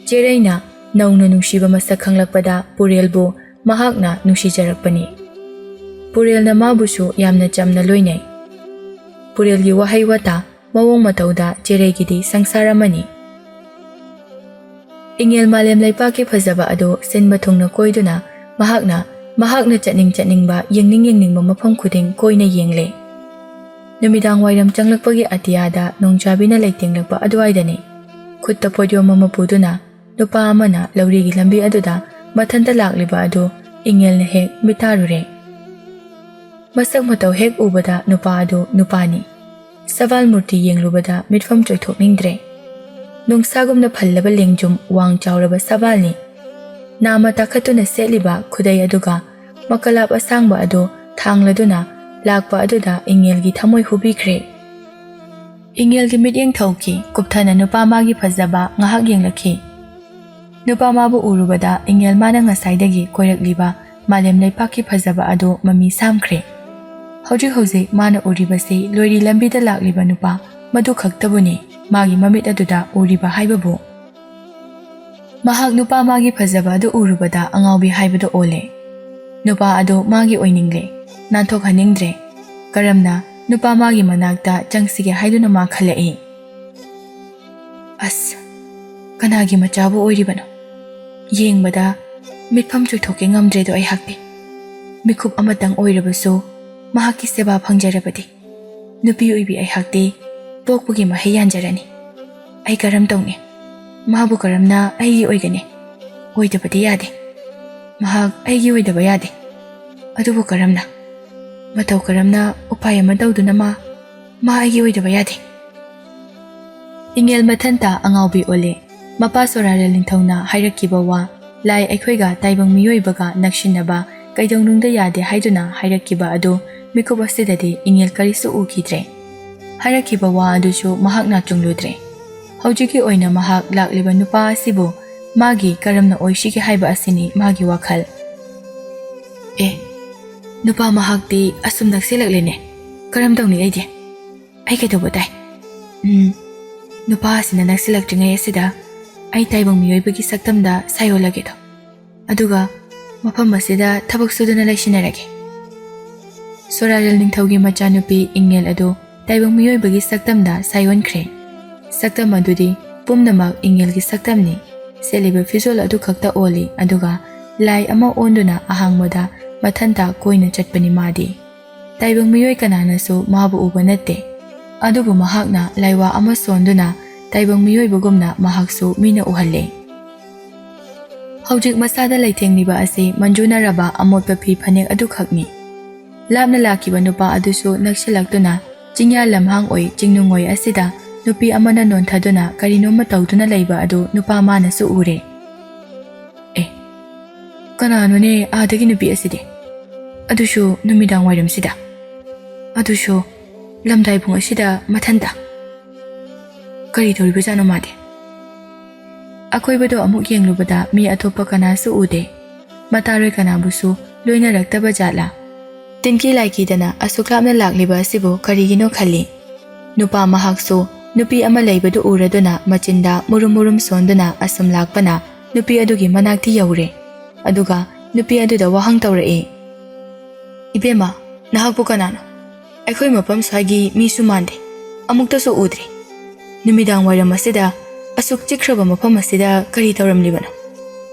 ꯆꯦꯔꯩꯅ ꯅꯧꯅ ꯅꯨꯡꯁꯤꯕ ꯃꯁꯛ ꯈꯪꯂꯛꯄꯗ ꯄꯨꯔꯦꯜꯕꯨ ꯃꯍꯥꯛꯅ ꯅꯨꯡꯁꯤꯖꯔꯛꯄꯅꯤ꯫ ꯄꯨꯔꯦꯜꯅ ꯃꯥꯕꯨꯁꯨ ꯌꯥꯝꯅ ꯆꯝꯅ ꯂꯣꯏꯅꯩ꯫ ꯄꯨꯔꯦꯜꯒꯤ ꯋꯥꯍꯩ ꯋꯥꯇꯥ, ꯃꯑꯣꯡ ꯃꯇꯧꯗ ꯆꯦꯔꯩꯒꯤꯗꯤ ꯁꯪꯁꯥꯔ ꯑꯃꯅꯤ꯫ ꯏꯉꯦꯜ ꯃꯥꯂꯦꯝ ꯂꯩꯄꯥꯛꯀꯤ ꯐꯖꯕ ꯑꯗꯨ ꯁꯤꯟꯕ ꯊꯨꯡꯅ ꯀꯣꯏꯗꯨꯅ ꯃꯍꯥꯛꯅ, ꯃꯍꯥꯛꯅ ꯆꯠꯅꯤꯡ ꯆꯠꯅꯤꯡꯕ, ꯌꯦꯡꯅꯤꯡ ꯌꯦꯡꯅꯤꯡꯕ ꯃꯐꯝ ꯈꯨꯗꯤꯡ ꯀꯣꯏꯅ ꯌꯦꯡꯂꯦ꯫ ꯅꯨꯃꯤꯗꯥꯡ ꯋꯥꯏꯔꯝ ꯆꯪꯂꯛꯄꯒꯤ ꯑꯇꯤꯌꯥꯗ ꯅꯣꯡꯖꯥꯕꯤꯅ ꯂꯩꯇꯦꯡꯂꯛꯄ ꯑꯗꯨꯋꯥꯏꯗꯅꯤ꯫ ꯈꯨꯠꯇ ꯄꯣꯠꯌꯣꯝ ꯑꯃ ꯄꯨꯗꯨꯅ ꯅꯨꯄꯥ ꯑꯃꯅ ꯂꯧꯔꯤꯒꯤ ꯂꯝꯕꯤ ꯑꯗꯨꯗ ꯃꯊꯟꯇ ꯂꯥꯛꯂꯤꯕ ꯑꯗꯨ ꯏꯉꯦꯜꯅ ꯍꯦꯛ ꯃꯤꯇꯥꯔꯨꯔꯦ꯫ ꯃꯁꯛ ꯃꯇꯧ ꯍꯦꯛ ꯎꯕꯗ ꯅꯨꯄꯥ ꯑꯗꯨ ꯅꯨꯄꯥꯅꯤ꯫ ꯁꯕꯥꯜ ꯃꯨꯔꯇꯤ ꯌꯦꯡꯂꯨꯕꯗ ꯃꯤꯠꯐꯝ ꯆꯣꯏꯊꯣꯛꯅꯤꯡꯗ꯭ꯔꯦ꯫ ꯅꯨꯡꯁꯥꯒꯨꯝꯅ ꯐꯜꯂꯕ ꯂꯦꯡꯖꯨꯝ, ꯋꯥꯡ ꯆꯥꯎꯔꯕ ꯁꯕꯥꯜꯅꯤ꯫ ꯅꯥꯃ ꯇꯥꯈꯠꯇꯨꯅ ꯁꯦꯠꯂꯤꯕ ꯈꯨꯗꯩ ꯑꯗꯨꯒ ꯃꯀꯂꯥꯞ ꯑꯁꯥꯡꯕ ꯑꯗꯨ ꯊꯥꯡꯂꯗꯨꯅ ꯂꯥꯛꯄ ꯑꯗꯨꯗ ꯏꯉꯦꯜꯒꯤ ꯊꯃꯣꯏ ꯍꯨꯕꯤꯈ꯭ꯔꯦ꯫ ꯏꯉꯦꯜꯒꯤ ꯃꯤꯠꯌꯦꯡ ꯊꯧꯈꯤ꯫ ꯀꯨꯞꯊꯅ ꯅꯨꯄꯥ ꯃꯥꯒꯤ ꯐꯖꯕ ꯉꯥꯏꯍꯥꯛ ꯌꯦꯡꯂꯛꯈꯤ꯫ ꯅꯨꯄꯥ ꯃꯥꯕꯨ ꯎꯔꯨꯕꯗ ꯏꯉꯦꯜ ꯃꯥꯅ ꯉꯁꯥꯏꯗꯒꯤ ꯀꯣꯏꯔꯛꯂꯤꯕ ꯃꯥꯂꯦꯝ ꯂꯩꯄꯥꯛꯀꯤ ꯐꯖꯕ ꯑꯗꯨ ꯃꯃꯤ ꯁꯥꯝꯈ꯭ꯔꯦ꯫ ꯍꯧꯖꯤꯛ ꯍꯧꯖꯤꯛ ꯃꯥꯅ ꯎꯔꯤꯕꯁꯤ ꯂꯣꯏꯔꯤ ꯂꯝꯕꯤꯗ ꯂꯥꯛꯂꯤꯕ ꯅꯨꯄꯥ ꯃꯗꯨ ꯈꯛꯇꯕꯨꯅꯤ꯫ ꯃꯥꯒꯤ ꯃꯃꯤꯠ ꯑꯗꯨꯗ ꯎꯔꯤꯕ ꯍꯥꯏꯕꯕꯨ꯫ ꯃꯍꯥꯛ ꯅꯨꯄꯥ ꯃꯥꯒꯤ ꯐꯖꯕ ꯑꯗꯨ ꯎꯔꯨꯕꯗ ꯑꯉꯥꯎꯕꯤ ꯍꯥꯏꯕꯗꯨ ꯑꯣꯜꯂꯦ꯫ ꯅꯨꯄꯥ ꯑꯗꯨ ꯃꯥꯒꯤ ꯑꯣꯏꯅꯤꯡꯂꯦ, ꯅꯥꯟꯊꯣꯛꯍꯟꯅꯤꯡꯗ꯭ꯔꯦ꯫ ꯀꯔꯝꯅ ꯅꯨꯄꯥ ꯃꯥꯒꯤ ꯃꯅꯥꯛꯇ ꯆꯪꯁꯤꯒꯦ ꯍꯥꯏꯗꯨꯅ ꯃꯥ ꯈꯜꯂꯛꯏ꯫ ꯑꯁ, ꯀꯅꯥꯒꯤ ꯃꯆꯥꯕꯨ ꯑꯣꯏꯔꯤꯕꯅꯣ? ꯌꯦꯡꯕꯗ ꯃꯤꯠꯐꯝ ꯆꯣꯏꯊꯣꯛꯀꯦ ꯉꯝꯗ꯭ꯔꯦꯗꯣ ꯑꯩꯍꯥꯛꯇꯤ꯫ ꯃꯤꯀꯨꯞ ꯑꯃꯇꯪ ꯑꯣꯏꯔꯕꯁꯨ ꯃꯍꯥꯛꯀꯤ ꯁꯦꯕꯥ ꯐꯪꯖꯔꯕꯗꯤ ꯅꯨꯄꯤ ꯑꯣꯏꯕꯤ ꯑꯩꯍꯥꯛꯇꯤ ꯄꯣꯛꯄꯒꯤ ꯃꯍꯩ ꯌꯥꯟꯖꯔꯅꯤ꯫ ꯑꯩ ꯀꯔꯝ ꯇꯧꯅꯤ? ꯃꯥꯕꯨ ꯀꯔꯝꯅ ꯑꯩꯒꯤ ꯑꯣꯏꯒꯅꯤ? ꯑꯣꯏꯗꯕꯗꯤ ꯌꯥꯗꯦ꯫ ꯃꯍꯥꯛ ꯑꯩꯒꯤ ꯑꯣꯏꯗꯕ ꯌꯥꯗꯦ꯫ ꯑꯗꯨꯕꯨ ꯀꯔꯝꯅ? ꯃꯇꯧ ꯀꯔꯝꯅ ꯎꯄꯥꯏ ꯑꯃ ꯇꯧꯗꯨꯅ ꯃꯥ, ꯃꯥ ꯑꯩꯒꯤ ꯑꯣꯏꯗꯕ ꯌꯥꯗꯦ꯫ ꯏꯉꯦꯜ ꯃꯊꯟꯇ ꯑꯉꯥꯎꯕꯤ ꯑꯣꯜꯂꯦ꯫ ꯃꯄꯥ ꯁꯣꯔꯥꯔꯦꯜ ꯅꯤꯡꯊꯧꯅ ꯍꯥꯏꯔꯛꯈꯤꯕ ꯋꯥ, ꯂꯥꯏ ꯑꯩꯈꯣꯏꯒ ꯇꯥꯏꯕꯪ ꯃꯤꯑꯣꯏꯕꯒ ꯅꯛꯁꯤꯟꯅꯕ ꯀꯩꯗꯧꯅꯨꯡꯗ ꯌꯥꯗꯦ ꯍꯥꯏꯗꯨꯅ ꯍꯥꯏꯔꯛꯈꯤꯕ ꯑꯗꯨ ꯃꯤꯀꯨꯞ ꯑꯁꯤꯗꯗꯤ ꯏꯉꯦꯜ ꯀꯔꯤꯁꯨ ꯎꯈꯤꯗ꯭ꯔꯦ꯫ ꯍꯥꯏꯔꯛꯈꯤꯕ ꯋꯥ ꯑꯗꯨꯁꯨ ꯃꯍꯥꯛꯅ ꯆꯨꯡꯂꯨꯗ꯭ꯔꯦ꯫ ꯍꯧꯖꯤꯛꯀꯤ ꯑꯣꯏꯅ ꯃꯍꯥꯛ ꯂꯥꯛꯂꯤꯕ ꯅꯨꯄꯥ ꯑꯁꯤꯕꯨ ꯃꯥꯒꯤ ꯀꯔꯝꯅ ꯑꯣꯏꯁꯤꯒꯦ ꯍꯥꯏꯕ ꯑꯁꯤꯅꯤ ꯃꯥꯒꯤ ꯋꯥꯈꯜ꯫ ꯑꯦ, ꯅꯨꯄꯥ ꯃꯍꯥꯛꯇꯤ ꯑꯁꯨꯝ ꯅꯛꯁꯤꯜꯂꯛꯂꯦꯅꯦ꯫ ꯀꯔꯝ ꯇꯧꯅꯤ ꯑꯩꯗꯤ? ꯑꯩ ꯀꯩꯗꯧꯕ ꯇꯥꯏ? ꯎꯝ, ꯅꯨꯄꯥ ꯑꯁꯤꯅ ꯅꯛꯁꯤꯜꯂꯛꯇ꯭ꯔꯤꯉꯩ ꯑꯁꯤꯗ ꯑꯩ ꯇꯥꯏꯕꯪ ꯃꯤꯑꯣꯏꯕꯒꯤ ꯁꯛꯇꯝꯗ ꯁꯥꯏꯑꯣꯜꯂꯒꯦꯗꯣ꯫ ꯑꯗꯨꯒ ꯃꯐꯝ ꯑꯁꯤꯗ ꯊꯕꯛ ꯁꯨꯗꯨꯅ ꯂꯩꯁꯤꯟꯅꯔꯒꯦ꯫ ꯁꯣꯔꯥꯔꯦꯜ ꯅꯤꯡꯊꯧꯒꯤ ꯃꯆꯥꯅꯨꯄꯤ ꯏꯪꯉꯦꯜ ꯑꯗꯨ ꯇꯥꯏꯕꯪ ꯃꯤꯑꯣꯏꯕꯒꯤ ꯁꯛꯇꯝꯗ ꯁꯥꯏꯑꯣꯟꯈ꯭ꯔꯦ꯫ ꯁꯛꯇꯝ ꯑꯗꯨꯗꯤ ꯄꯨꯝꯅꯃꯛ ꯏꯪꯉꯦꯜꯒꯤ ꯁꯛꯇꯝꯅꯤ꯫ ꯁꯦꯠꯂꯤꯕ ꯐꯤꯖꯣꯜ ꯑꯗꯨ ꯈꯛꯇ ꯑꯣꯜꯂꯤ, ꯑꯗꯨꯒ ꯂꯥꯏ ꯑꯃ ꯑꯣꯟꯗꯨꯅ ꯑꯍꯥꯡꯕꯗ ꯃꯊꯟꯇ ꯀꯣꯏꯅ ꯆꯠꯄꯅꯤ ꯃꯥꯗꯤ꯫ ꯇꯥꯏꯕꯪ ꯃꯤꯑꯣꯏ ꯀꯅꯥꯅꯁꯨ ꯃꯥꯕꯨ ꯎꯕ ꯅꯠꯇꯦ꯫ ꯑꯗꯨꯕꯨ ꯃꯍꯥꯛꯅ ꯂꯥꯏꯋꯥ ꯑꯃ ꯁꯣꯟꯗꯨꯅ ꯇꯥꯏꯕꯪ ꯃꯤꯑꯣꯏꯕꯒꯨꯝꯅ ꯃꯍꯥꯛꯁꯨ ꯃꯤꯅ ꯎꯍꯜꯂꯦ꯫ ꯍꯧꯖꯤꯛ ꯃꯁꯥꯗ ꯂꯩꯊꯦꯡꯂꯤꯕ ꯑꯁꯤ ꯃꯟꯖꯨꯅꯔꯕ ꯑꯃꯣꯠꯄ ꯐꯤ ꯐꯅꯦꯛ ꯑꯗꯨꯈꯛꯅꯤ꯫ ꯂꯥꯞꯅ ꯂꯥꯛꯈꯤꯕ ꯅꯨꯄꯥ ꯑꯗꯨꯁꯨ ꯅꯛꯁꯤꯜꯂꯛꯇꯨꯅ ꯆꯤꯡꯌꯥ ꯂꯝꯍꯥꯡ ꯑꯣꯏ ꯆꯤꯡꯅꯨꯡ ꯑꯣꯏ ꯑꯁꯤꯗ ꯅꯨꯄꯤ ꯑꯃꯅ ꯅꯣꯟꯊꯗꯨꯅ ꯀꯔꯤꯅꯣꯝꯃ ꯇꯧꯗꯨꯅ ꯂꯩꯕ ꯑꯗꯨ ꯅꯨꯄꯥ ꯃꯥꯅꯁꯨ ꯎꯔꯦ꯫ ꯑꯦ, ꯀꯅꯥꯅꯣꯅꯦ ꯑꯥꯗꯒꯤ ꯅꯨꯄꯤ ꯑꯁꯤꯗꯤ? ꯑꯗꯨꯁꯨ ꯅꯨꯃꯤꯗꯥꯡ ꯋꯥꯏꯔꯝꯁꯤꯗ? ꯑꯗꯨꯁꯨ ꯂꯝꯗꯥꯏ ꯄꯨꯡ ꯑꯁꯤꯗ ꯃꯊꯟꯇ? ꯀꯔꯤ ꯇꯧꯔꯤꯕꯖꯥꯠꯅꯣ ꯃꯥꯗꯤ? ꯑꯀꯣꯏꯕꯗꯣ ꯑꯃꯨꯛ ꯌꯦꯡꯂꯨꯕꯗ ꯃꯤ ꯑꯇꯣꯞꯄ ꯀꯅꯥꯁꯨ ꯎꯗꯦ꯫ ꯃꯇꯥꯔꯣꯏ ꯀꯅꯥꯕꯨꯁꯨ ꯂꯣꯏꯅꯔꯛꯇꯕ ꯖꯥꯠꯂꯥ? ꯇꯤꯟꯀꯤ ꯂꯥꯏꯀꯤꯗꯅ ꯑꯁꯨꯛ ꯂꯥꯞꯅ ꯂꯥꯛꯂꯤꯕ ꯑꯁꯤꯕꯨ ꯀꯔꯤꯒꯤꯅꯣ ꯈꯜꯂꯤ꯫ ꯅꯨꯄꯥ ꯃꯍꯥꯛꯁꯨ ꯅꯨꯄꯤ ꯑꯃ ꯂꯩꯕꯗꯨ ꯎꯔꯗꯨꯅ ꯃꯆꯤꯟꯗ ꯃꯨꯔꯨꯝ ꯃꯨꯔꯨꯝ ꯁꯣꯟꯗꯨꯅ ꯑꯁꯨꯝ ꯂꯥꯛꯄꯅ ꯅꯨꯄꯤ ꯑꯗꯨꯒꯤ ꯃꯅꯥꯛꯇꯤ ꯌꯧꯔꯦ꯫ ꯑꯗꯨꯒ ꯅꯨꯄꯤ ꯑꯗꯨꯗ ꯋꯥꯍꯪ ꯇꯧꯔꯛꯏ, "ꯏꯕꯦꯝꯃ, ꯅꯍꯥꯛꯄꯨ ꯀꯅꯥꯅꯣ? ꯑꯩꯈꯣꯏ ꯃꯐꯝ ꯁ꯭ꯋꯥꯏꯒꯤ ꯃꯤꯁꯨ ꯃꯥꯟꯗꯦ, ꯑꯃꯨꯛꯇꯁꯨ ꯎꯗ꯭ꯔꯤ꯫ ꯅꯨꯃꯤꯗꯥꯡ ꯋꯥꯏꯔꯝ ꯑꯁꯤꯗ ꯑꯁꯨꯛ ꯆꯤꯛꯈ꯭ꯔꯕ ꯃꯐꯝ ꯑꯁꯤꯗ ꯀꯔꯤ ꯇꯧꯔꯝꯂꯤꯕꯅꯣ?"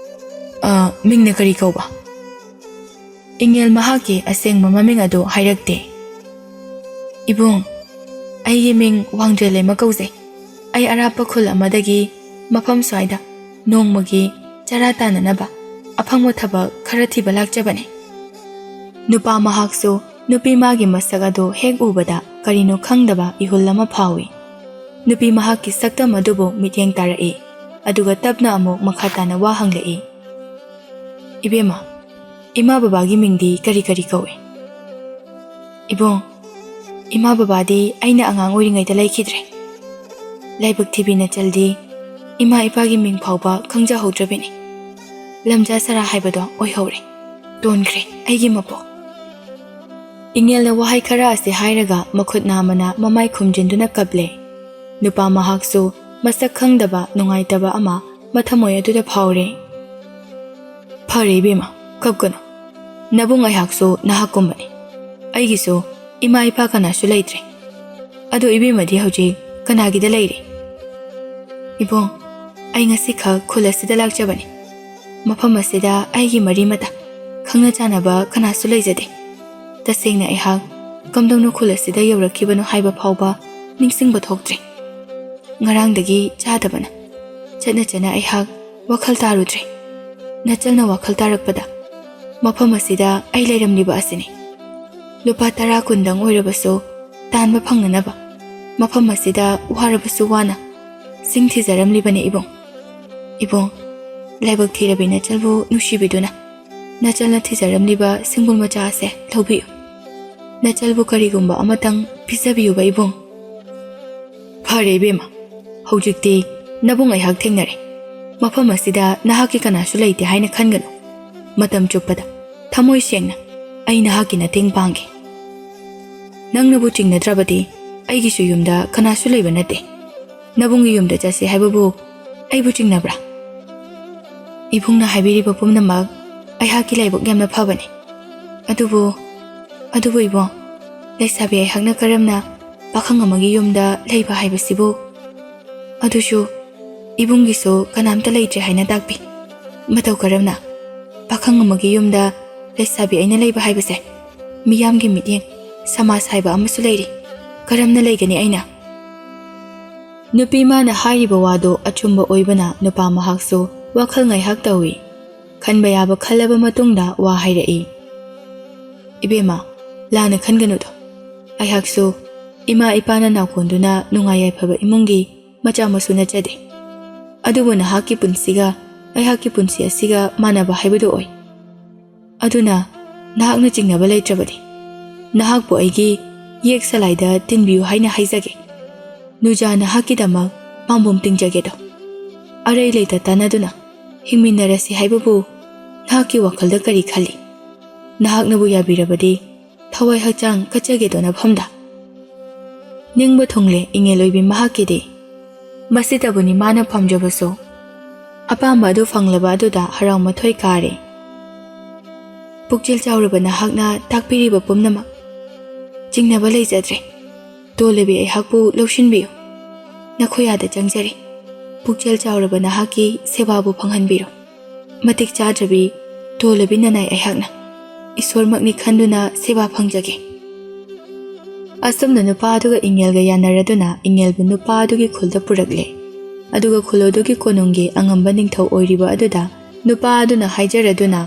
"ꯑ, ꯃꯤꯡꯅ ꯀꯔꯤ ꯀꯧꯕ?" ꯏꯉꯦꯜ ꯃꯍꯥꯛꯀꯤ ꯑꯁꯦꯡꯕ ꯃꯃꯤꯡ ꯑꯗꯨ ꯍꯥꯏꯔꯛꯇꯦ꯫ "ꯏꯕꯨꯡ, ꯑꯩꯒꯤ ꯃꯤꯡ ꯋꯥꯡꯗ꯭ꯔꯦꯂꯩꯃ ꯀꯧꯖꯩ꯫ ꯑꯩ ꯑꯔꯥꯞꯄ ꯈꯨꯜ ꯑꯃꯗꯒꯤ ꯃꯐꯝ ꯁ꯭ꯋꯥꯏꯗ ꯅꯣꯡꯃꯒꯤ ꯆꯔꯥ ꯇꯥꯟꯅꯅꯕ ꯑꯐꯪꯕ ꯊꯕꯛ ꯈꯔ ꯊꯤꯕ ꯂꯥꯛꯆꯕꯅꯤ꯫" ꯅꯨꯄꯥ ꯃꯍꯥꯛꯁꯨ ꯅꯨꯄꯤ ꯃꯥꯒꯤ ꯃꯁꯛ ꯑꯗꯨ ꯍꯦꯛ ꯎꯕꯗ ꯀꯔꯤꯅꯣ ꯈꯪꯗꯕ ꯏꯍꯨꯜ ꯑꯃ ꯐꯥꯎꯏ꯫ ꯅꯨꯄꯤ ꯃꯍꯥꯛꯀꯤ ꯁꯛꯇꯝ ꯑꯗꯨꯕꯨ ꯃꯤꯠꯌꯦꯡ ꯇꯥꯔꯛꯏ, ꯑꯗꯨꯒ ꯇꯞꯅ ꯑꯃꯨꯛ ꯃꯈꯥ ꯇꯥꯅ ꯋꯥ ꯍꯪꯂꯛꯏ, "ꯏꯕꯦꯝꯃ, ꯏꯃꯥ ꯕꯕꯥꯒꯤ ꯃꯤꯡꯗꯤ ꯀꯔꯤ ꯀꯔꯤ ꯀꯧꯏ?" "ꯏꯕꯨꯡ, ꯏꯃꯥ ꯕꯕꯥꯗꯤ ꯑꯩꯅ ꯑꯉꯥꯡ ꯑꯣꯏꯔꯤꯉꯩꯗ ꯂꯩꯈꯤꯗ꯭ꯔꯦ꯫ ꯂꯥꯏꯕꯛ ꯊꯤꯕꯤ ꯅꯆꯜꯗꯤ ꯏꯃꯥ ꯏꯄꯥꯒꯤ ꯃꯤꯡ ꯐꯥꯎꯕ ꯈꯪꯖꯍꯧꯗ꯭ꯔꯕꯤꯅꯤ꯫ ꯂꯝꯖꯥ ꯁꯔꯥ ꯍꯥꯏꯕꯗꯣ ꯑꯣꯏꯍꯧꯔꯦ꯫ ꯇꯣꯟꯈ꯭ꯔꯦ ꯑꯩꯒꯤ ꯃꯄꯣꯛ꯫" ꯏꯉꯦꯜꯅ ꯋꯥꯍꯩ ꯈꯔ ꯑꯁꯤ ꯍꯥꯏꯔꯒ ꯃꯈꯨꯠ ꯅꯥꯝꯃꯅ ꯃꯃꯥꯏ ꯈꯨꯝꯖꯤꯟꯗꯨꯅ ꯀꯞꯂꯦ꯫ ꯅꯨꯄꯥ ꯃꯍꯥꯛꯁꯨ ꯃꯁꯛ ꯈꯪꯗꯕ ꯅꯨꯡꯉꯥꯏꯇꯕ ꯑꯃ ꯃꯊꯃꯣꯏ ꯑꯗꯨꯗ ꯐꯥꯎꯔꯦ꯫ "ꯐꯔꯦ ꯏꯕꯦꯝꯃ, ꯀꯞꯀꯅꯨ꯫ ꯅꯕꯨꯡ ꯑꯩꯍꯥꯛꯁꯨ ꯅꯍꯥꯛꯀꯨꯝꯕꯅꯤ꯫ ꯑꯩꯒꯤꯁꯨ ꯏꯃꯥ ꯏꯄꯥ ꯀꯅꯥꯁꯨ ꯂꯩꯇ꯭ꯔꯦ꯫ ꯑꯗꯨ ꯏꯕꯦꯝꯃꯗꯤ ꯍꯧꯖꯤꯛ ꯀꯅꯥꯒꯤꯗ ꯂꯩꯔꯤ?" "ꯏꯕꯨꯡ, ꯑꯩ ꯉꯁꯤꯈꯛ ꯈꯨꯜ ꯑꯁꯤꯗ ꯂꯥꯛꯆꯕꯅꯤ꯫ ꯃꯐꯝ ꯑꯁꯤꯗ ꯑꯩꯒꯤ ꯃꯔꯤ ꯃꯇꯥ, ꯈꯪꯅ ꯆꯥꯟꯅꯕ ꯀꯅꯥꯁꯨ ꯂꯩꯖꯗꯦ꯫ ꯇꯁꯦꯡꯅ ꯑꯩꯍꯥꯛ ꯀꯝꯗꯧꯅ ꯈꯨꯜ ꯑꯁꯤꯗ ꯌꯧꯔꯛꯈꯤꯕꯅꯣ ꯍꯥꯏꯕ ꯐꯥꯎꯕ ꯅꯤꯡꯁꯤꯡꯕ ꯊꯣꯛꯇ꯭ꯔꯦ꯫ ꯉꯔꯥꯡꯗꯒꯤ ꯆꯥꯗꯕꯅ ꯆꯠꯅ ꯆꯠꯅ ꯑꯩꯍꯥꯛ ꯋꯥꯈꯜ ꯇꯥꯔꯨꯗ꯭ꯔꯦ꯫ ꯅꯆꯜꯅ ꯋꯥꯈꯜ ꯇꯥꯔꯛꯄꯗ ꯃꯐꯝ ꯑꯁꯤꯗ ꯑꯩ ꯂꯩꯔꯝꯂꯤꯕ ꯑꯁꯤꯅꯤ꯫ ꯂꯨꯄꯥ ꯇꯔꯥ ꯀꯨꯟꯗꯪ ꯑꯣꯏꯔꯕꯁꯨ ꯇꯥꯟꯕ ꯐꯪꯅꯅꯕ ꯃꯐꯝ ꯑꯁꯤꯗ ꯋꯥꯔꯕꯁꯨ ꯋꯥꯅ ꯁꯤꯡ ꯊꯤꯖꯔꯝꯂꯤꯕꯅꯤ ꯏꯕꯨꯡ꯫ ꯏꯕꯨꯡ, ꯂꯥꯏꯕꯛ ꯊꯤꯔꯕꯤ ꯅꯆꯜꯕꯨ ꯅꯨꯡꯁꯤꯕꯤꯗꯨꯅ ꯅꯆꯜꯅ ꯊꯤꯖꯔꯝꯂꯤꯕ ꯁꯤꯡꯕꯨꯜ ꯃꯆꯥ ꯑꯁꯦ ꯂꯧꯕꯤꯌꯨ꯫ ꯅꯆꯜꯕꯨ ꯀꯔꯤꯒꯨꯝꯕ ꯑꯃꯇꯪ ꯄꯤꯖꯕꯤꯌꯨꯕ ꯏꯕꯨꯡ꯫" "ꯐꯔꯦ ꯏꯕꯦꯝꯃ, ꯍꯧꯖꯤꯛꯇꯤ ꯅꯕꯨꯡ ꯑꯩꯍꯥꯛ ꯊꯦꯡꯅꯔꯦ꯫ ꯃꯐꯝ ꯑꯁꯤꯗ ꯅꯍꯥꯛꯀꯤ ꯀꯅꯥꯁꯨ ꯂꯩꯇꯦ ꯍꯥꯏꯅ ꯈꯟꯒꯅꯨ꯫ ꯃꯇꯝ ꯆꯨꯞꯄꯗ ꯊꯃꯣꯏ ꯁꯦꯡꯅ ꯑꯩ ꯅꯍꯥꯛꯀꯤ ꯃꯇꯦꯡ ꯄꯥꯡꯒꯦ꯫ ꯅꯪꯅꯕꯨ ꯆꯤꯡꯅꯗ꯭ꯔꯕꯗꯤ ꯑꯩꯒꯤꯁꯨ ꯌꯨꯝꯗ ꯀꯅꯥꯁꯨ ꯂꯩꯕ ꯅꯠꯇꯦ꯫ ꯅꯕꯨꯡꯒꯤ ꯌꯨꯝꯗ ꯆꯠꯁꯤ ꯍꯥꯏꯕꯕꯨ ꯑꯩꯕꯨ ꯆꯤꯡꯅꯕ꯭ꯔꯥ? ꯏꯕꯨꯡꯅ ꯍꯥꯏꯕꯤꯔꯤꯕ ꯄꯨꯝꯅꯃꯛ ꯑꯩꯍꯥꯛꯀꯤ ꯂꯥꯏꯕꯛ ꯌꯥꯝꯅ ꯐꯕꯅꯤ꯫ ꯑꯗꯨꯕꯨ, ꯑꯗꯨꯕꯨ ꯏꯕꯨꯡ, ꯂꯩꯁꯥꯕꯤ ꯑꯩꯍꯥꯛꯅ ꯀꯔꯝꯅ ꯄꯥꯈꯪ ꯑꯃꯒꯤ ꯌꯨꯝꯗ ꯂꯩꯕ ꯍꯥꯏꯕꯁꯤꯕꯨ? ꯑꯗꯨꯁꯨ ꯏꯕꯨꯡꯒꯤꯁꯨ ꯀꯅꯥꯝꯇ ꯂꯩꯇ꯭ꯔꯦ ꯍꯥꯏꯅ ꯇꯥꯛꯄꯤ꯫ ꯃꯇꯧ ꯀꯔꯝꯅ? ꯄꯥꯈꯪ ꯑꯃꯒꯤ ꯌꯨꯝꯗ ꯂꯩꯁꯥꯕꯤ ꯑꯩꯅ ꯂꯩꯕ ꯍꯥꯏꯕꯁꯦ ꯃꯤꯌꯥꯝꯒꯤ ꯃꯤꯠꯌꯦꯡ, ꯁꯃꯥꯖ ꯍꯥꯏꯕ ꯑꯃꯁꯨ ꯂꯩꯔꯤ꯫ ꯀꯔꯝꯅ ꯂꯩꯒꯅꯤ ꯑꯩꯅ? ꯅꯨꯄꯤ ꯃꯥꯅ ꯍꯥꯏꯔꯤꯕ ꯋꯥꯗꯨ ꯑꯆꯨꯝꯕ ꯑꯣꯏꯕꯅ ꯅꯨꯄꯥ ꯃꯍꯥꯛꯁꯨ ꯋꯥꯈꯜ ꯉꯥꯏꯍꯥꯛ ꯇꯧꯏ꯫ ꯈꯟꯕ ꯌꯥꯕ ꯈꯜꯂꯕ ꯃꯇꯨꯡꯗ ꯋꯥ ꯍꯥꯏꯔꯛꯏ꯫ "ꯏꯕꯦꯝꯃ, ꯂꯥꯟꯅ ꯈꯟꯒꯅꯨꯗꯣ꯫ ꯑꯩꯍꯥꯛꯁꯨ ꯏꯃꯥ ꯏꯄꯥꯅ ꯅꯥꯎꯀꯣꯟꯗꯨꯅ ꯅꯨꯡꯉꯥꯏ ꯌꯥꯏꯐꯕ ꯏꯃꯨꯡꯒꯤ ꯃꯆꯥ ꯃꯁꯨ ꯅꯠꯆꯗꯦ꯫ ꯑꯗꯨꯕꯨ ꯅꯍꯥꯛꯀꯤ ꯄꯨꯟꯁꯤꯒ ꯑꯩꯍꯥꯛꯀꯤ ꯄꯨꯟꯁꯤ ꯑꯁꯤꯒ ꯃꯥꯟꯅꯕ ꯍꯥꯏꯕꯗꯨ ꯑꯣꯏ꯫ ꯑꯗꯨꯅ ꯅꯍꯥꯛꯅ ꯆꯤꯡꯅꯕ ꯂꯩꯇ꯭ꯔꯕꯗꯤ ꯅꯍꯥꯛꯄꯨ ꯑꯩꯒꯤ ꯌꯦꯛ ꯁꯂꯥꯏꯗ ꯇꯤꯟꯕꯤꯌꯨ ꯍꯥꯏꯅ ꯍꯥꯏꯖꯒꯦ꯫ ꯅꯨꯖꯥ ꯅꯍꯥꯛꯀꯤꯗꯃꯛ ꯄꯥꯝꯕꯣꯝ ꯇꯤꯡꯖꯒꯦꯗꯣ꯫ ꯑꯔꯩ ꯂꯩꯇ ꯇꯥꯟꯅꯗꯨꯅ ꯍꯤꯡꯃꯤꯟꯅꯔꯁꯤ ꯍꯥꯏꯕꯕꯨ ꯅꯍꯥꯛꯀꯤ ꯋꯥꯈꯜꯗ ꯀꯔꯤ ꯈꯜꯂꯤ? ꯅꯍꯥꯛꯅꯕꯨ ꯌꯥꯕꯤꯔꯕꯗꯤ ꯊꯋꯥꯏ ꯍꯛꯆꯥꯡ ꯀꯠꯆꯒꯦꯗꯣ ꯅꯐꯝꯗ"꯫ ꯅꯤꯡꯕ ꯊꯨꯡꯂꯦ ꯏꯉꯦꯜ ꯑꯣꯏꯕꯤ ꯃꯍꯥꯛꯀꯤꯗꯤ꯫ ꯃꯁꯤꯇꯕꯨꯅꯤ ꯃꯥꯅ ꯄꯥꯝꯖꯕꯁꯨ꯫ ꯑꯄꯥꯝꯕ ꯑꯗꯨ ꯐꯪꯂꯕ ꯑꯗꯨꯗ ꯍꯔꯥꯎ ꯃꯊꯣꯏ ꯀꯥꯔꯦ꯫ "ꯄꯨꯛꯆꯦꯜ ꯆꯥꯎꯔꯕ ꯅꯍꯥꯛꯅ ꯇꯥꯛꯄꯤꯔꯤꯕ ꯄꯨꯝꯅꯃꯛ ꯆꯤꯡꯅꯕ ꯂꯩꯖꯗ꯭ꯔꯦ꯫ ꯇꯣꯜꯂꯕꯤ ꯑꯩꯍꯥꯛꯄꯨ ꯂꯧꯁꯤꯟꯕꯤꯌꯨ꯫ ꯅꯈꯣꯏꯌꯥꯗ ꯆꯪꯖꯔꯤ꯫ ꯄꯨꯛꯆꯦꯜ ꯆꯥꯎꯔꯕ ꯅꯍꯥꯛꯀꯤ ꯁꯦꯕꯥꯕꯨ ꯐꯪꯍꯟꯕꯤꯔꯣ꯫ ꯃꯇꯤꯛ ꯆꯥꯗ꯭ꯔꯕꯤ ꯇꯣꯜꯂꯕꯤ ꯅꯅꯥꯏ ꯑꯩꯍꯥꯛꯅ ꯏꯁꯣꯔꯃꯛꯅꯤ ꯈꯟꯗꯨꯅ ꯁꯦꯕꯥ ꯐꯪꯖꯒꯦ"꯫ ꯑꯁꯨꯝꯅ ꯅꯨꯄꯥ ꯑꯗꯨꯒ ꯏꯉꯦꯜꯒ ꯌꯥꯅꯔꯗꯨꯅ ꯏꯉꯦꯜꯕꯨ ꯅꯨꯄꯥ ꯑꯗꯨꯒꯤ ꯈꯨꯜꯗ ꯄꯨꯔꯛꯂꯦ꯫ ꯑꯗꯨꯒ ꯈꯨꯜ ꯑꯗꯨꯒꯤ ꯀꯣꯅꯨꯡꯒꯤ ꯑꯉꯝꯕ ꯅꯤꯡꯊꯧ ꯑꯣꯏꯔꯤꯕ ꯑꯗꯨꯗ ꯅꯨꯄꯥ ꯑꯗꯨꯅ ꯍꯥꯏꯖꯔꯗꯨꯅ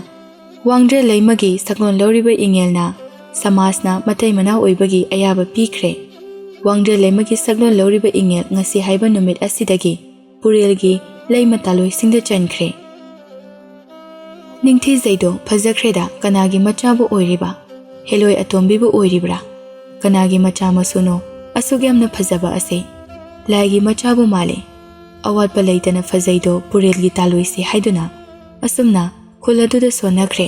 ꯋꯥꯡꯗ꯭ꯔꯦꯜ ꯂꯩꯃꯒꯤ ꯁꯛꯂꯣꯟ ꯂꯧꯔꯤꯕ ꯏꯉꯦꯜꯅ ꯁꯃꯥꯖꯅ ꯃꯇꯩ ꯃꯅꯥꯎ ꯑꯣꯏꯕꯒꯤ ꯑꯌꯥꯕ ꯄꯤꯈ꯭ꯔꯦ꯫ ꯋꯥꯡꯗ꯭ꯔꯦꯜ ꯂꯩꯃꯒꯤ ꯁꯛꯂꯣꯟ ꯂꯧꯔꯤꯕ ꯏꯉꯦꯜ ꯉꯁꯤ ꯍꯥꯏꯕ ꯅꯨꯃꯤꯠ ꯑꯁꯤꯗꯒꯤ ꯄꯨꯔꯦꯜꯒꯤ ꯂꯩꯃ ꯇꯥꯂꯣꯏꯁꯤꯡꯗ ꯆꯟꯈ꯭ꯔꯦ꯫ ꯅꯤꯡꯊꯤꯖꯩꯗꯣ ꯐꯖꯈ꯭ꯔꯦꯗ, ꯀꯅꯥꯒꯤ ꯃꯆꯥꯕꯨ ꯑꯣꯏꯔꯤꯕ? ꯍꯦꯂꯣꯏ ꯑꯇꯣꯝꯕꯤꯕꯨ ꯑꯣꯏꯔꯤꯕ꯭ꯔꯥ? ꯀꯅꯥꯒꯤ ꯃꯆꯥ ꯃꯁꯨꯅꯣ ꯑꯁꯨꯛ ꯌꯥꯝꯅ ꯐꯖꯕ ꯑꯁꯦ? ꯂꯥꯏꯒꯤ ꯃꯆꯥꯕꯨ ꯃꯥꯜꯂꯦ꯫ ꯑꯋꯥꯠꯄ ꯂꯩꯇꯅ ꯐꯖꯩꯗꯣ ꯄꯨꯔꯦꯜꯒꯤ ꯇꯥꯂꯣꯏꯁꯦ ꯍꯥꯏꯗꯨꯅ ꯑꯁꯨꯝꯅ ꯈꯨꯜ ꯑꯗꯨꯗ ꯁꯣꯟꯅꯈ꯭ꯔꯦ꯫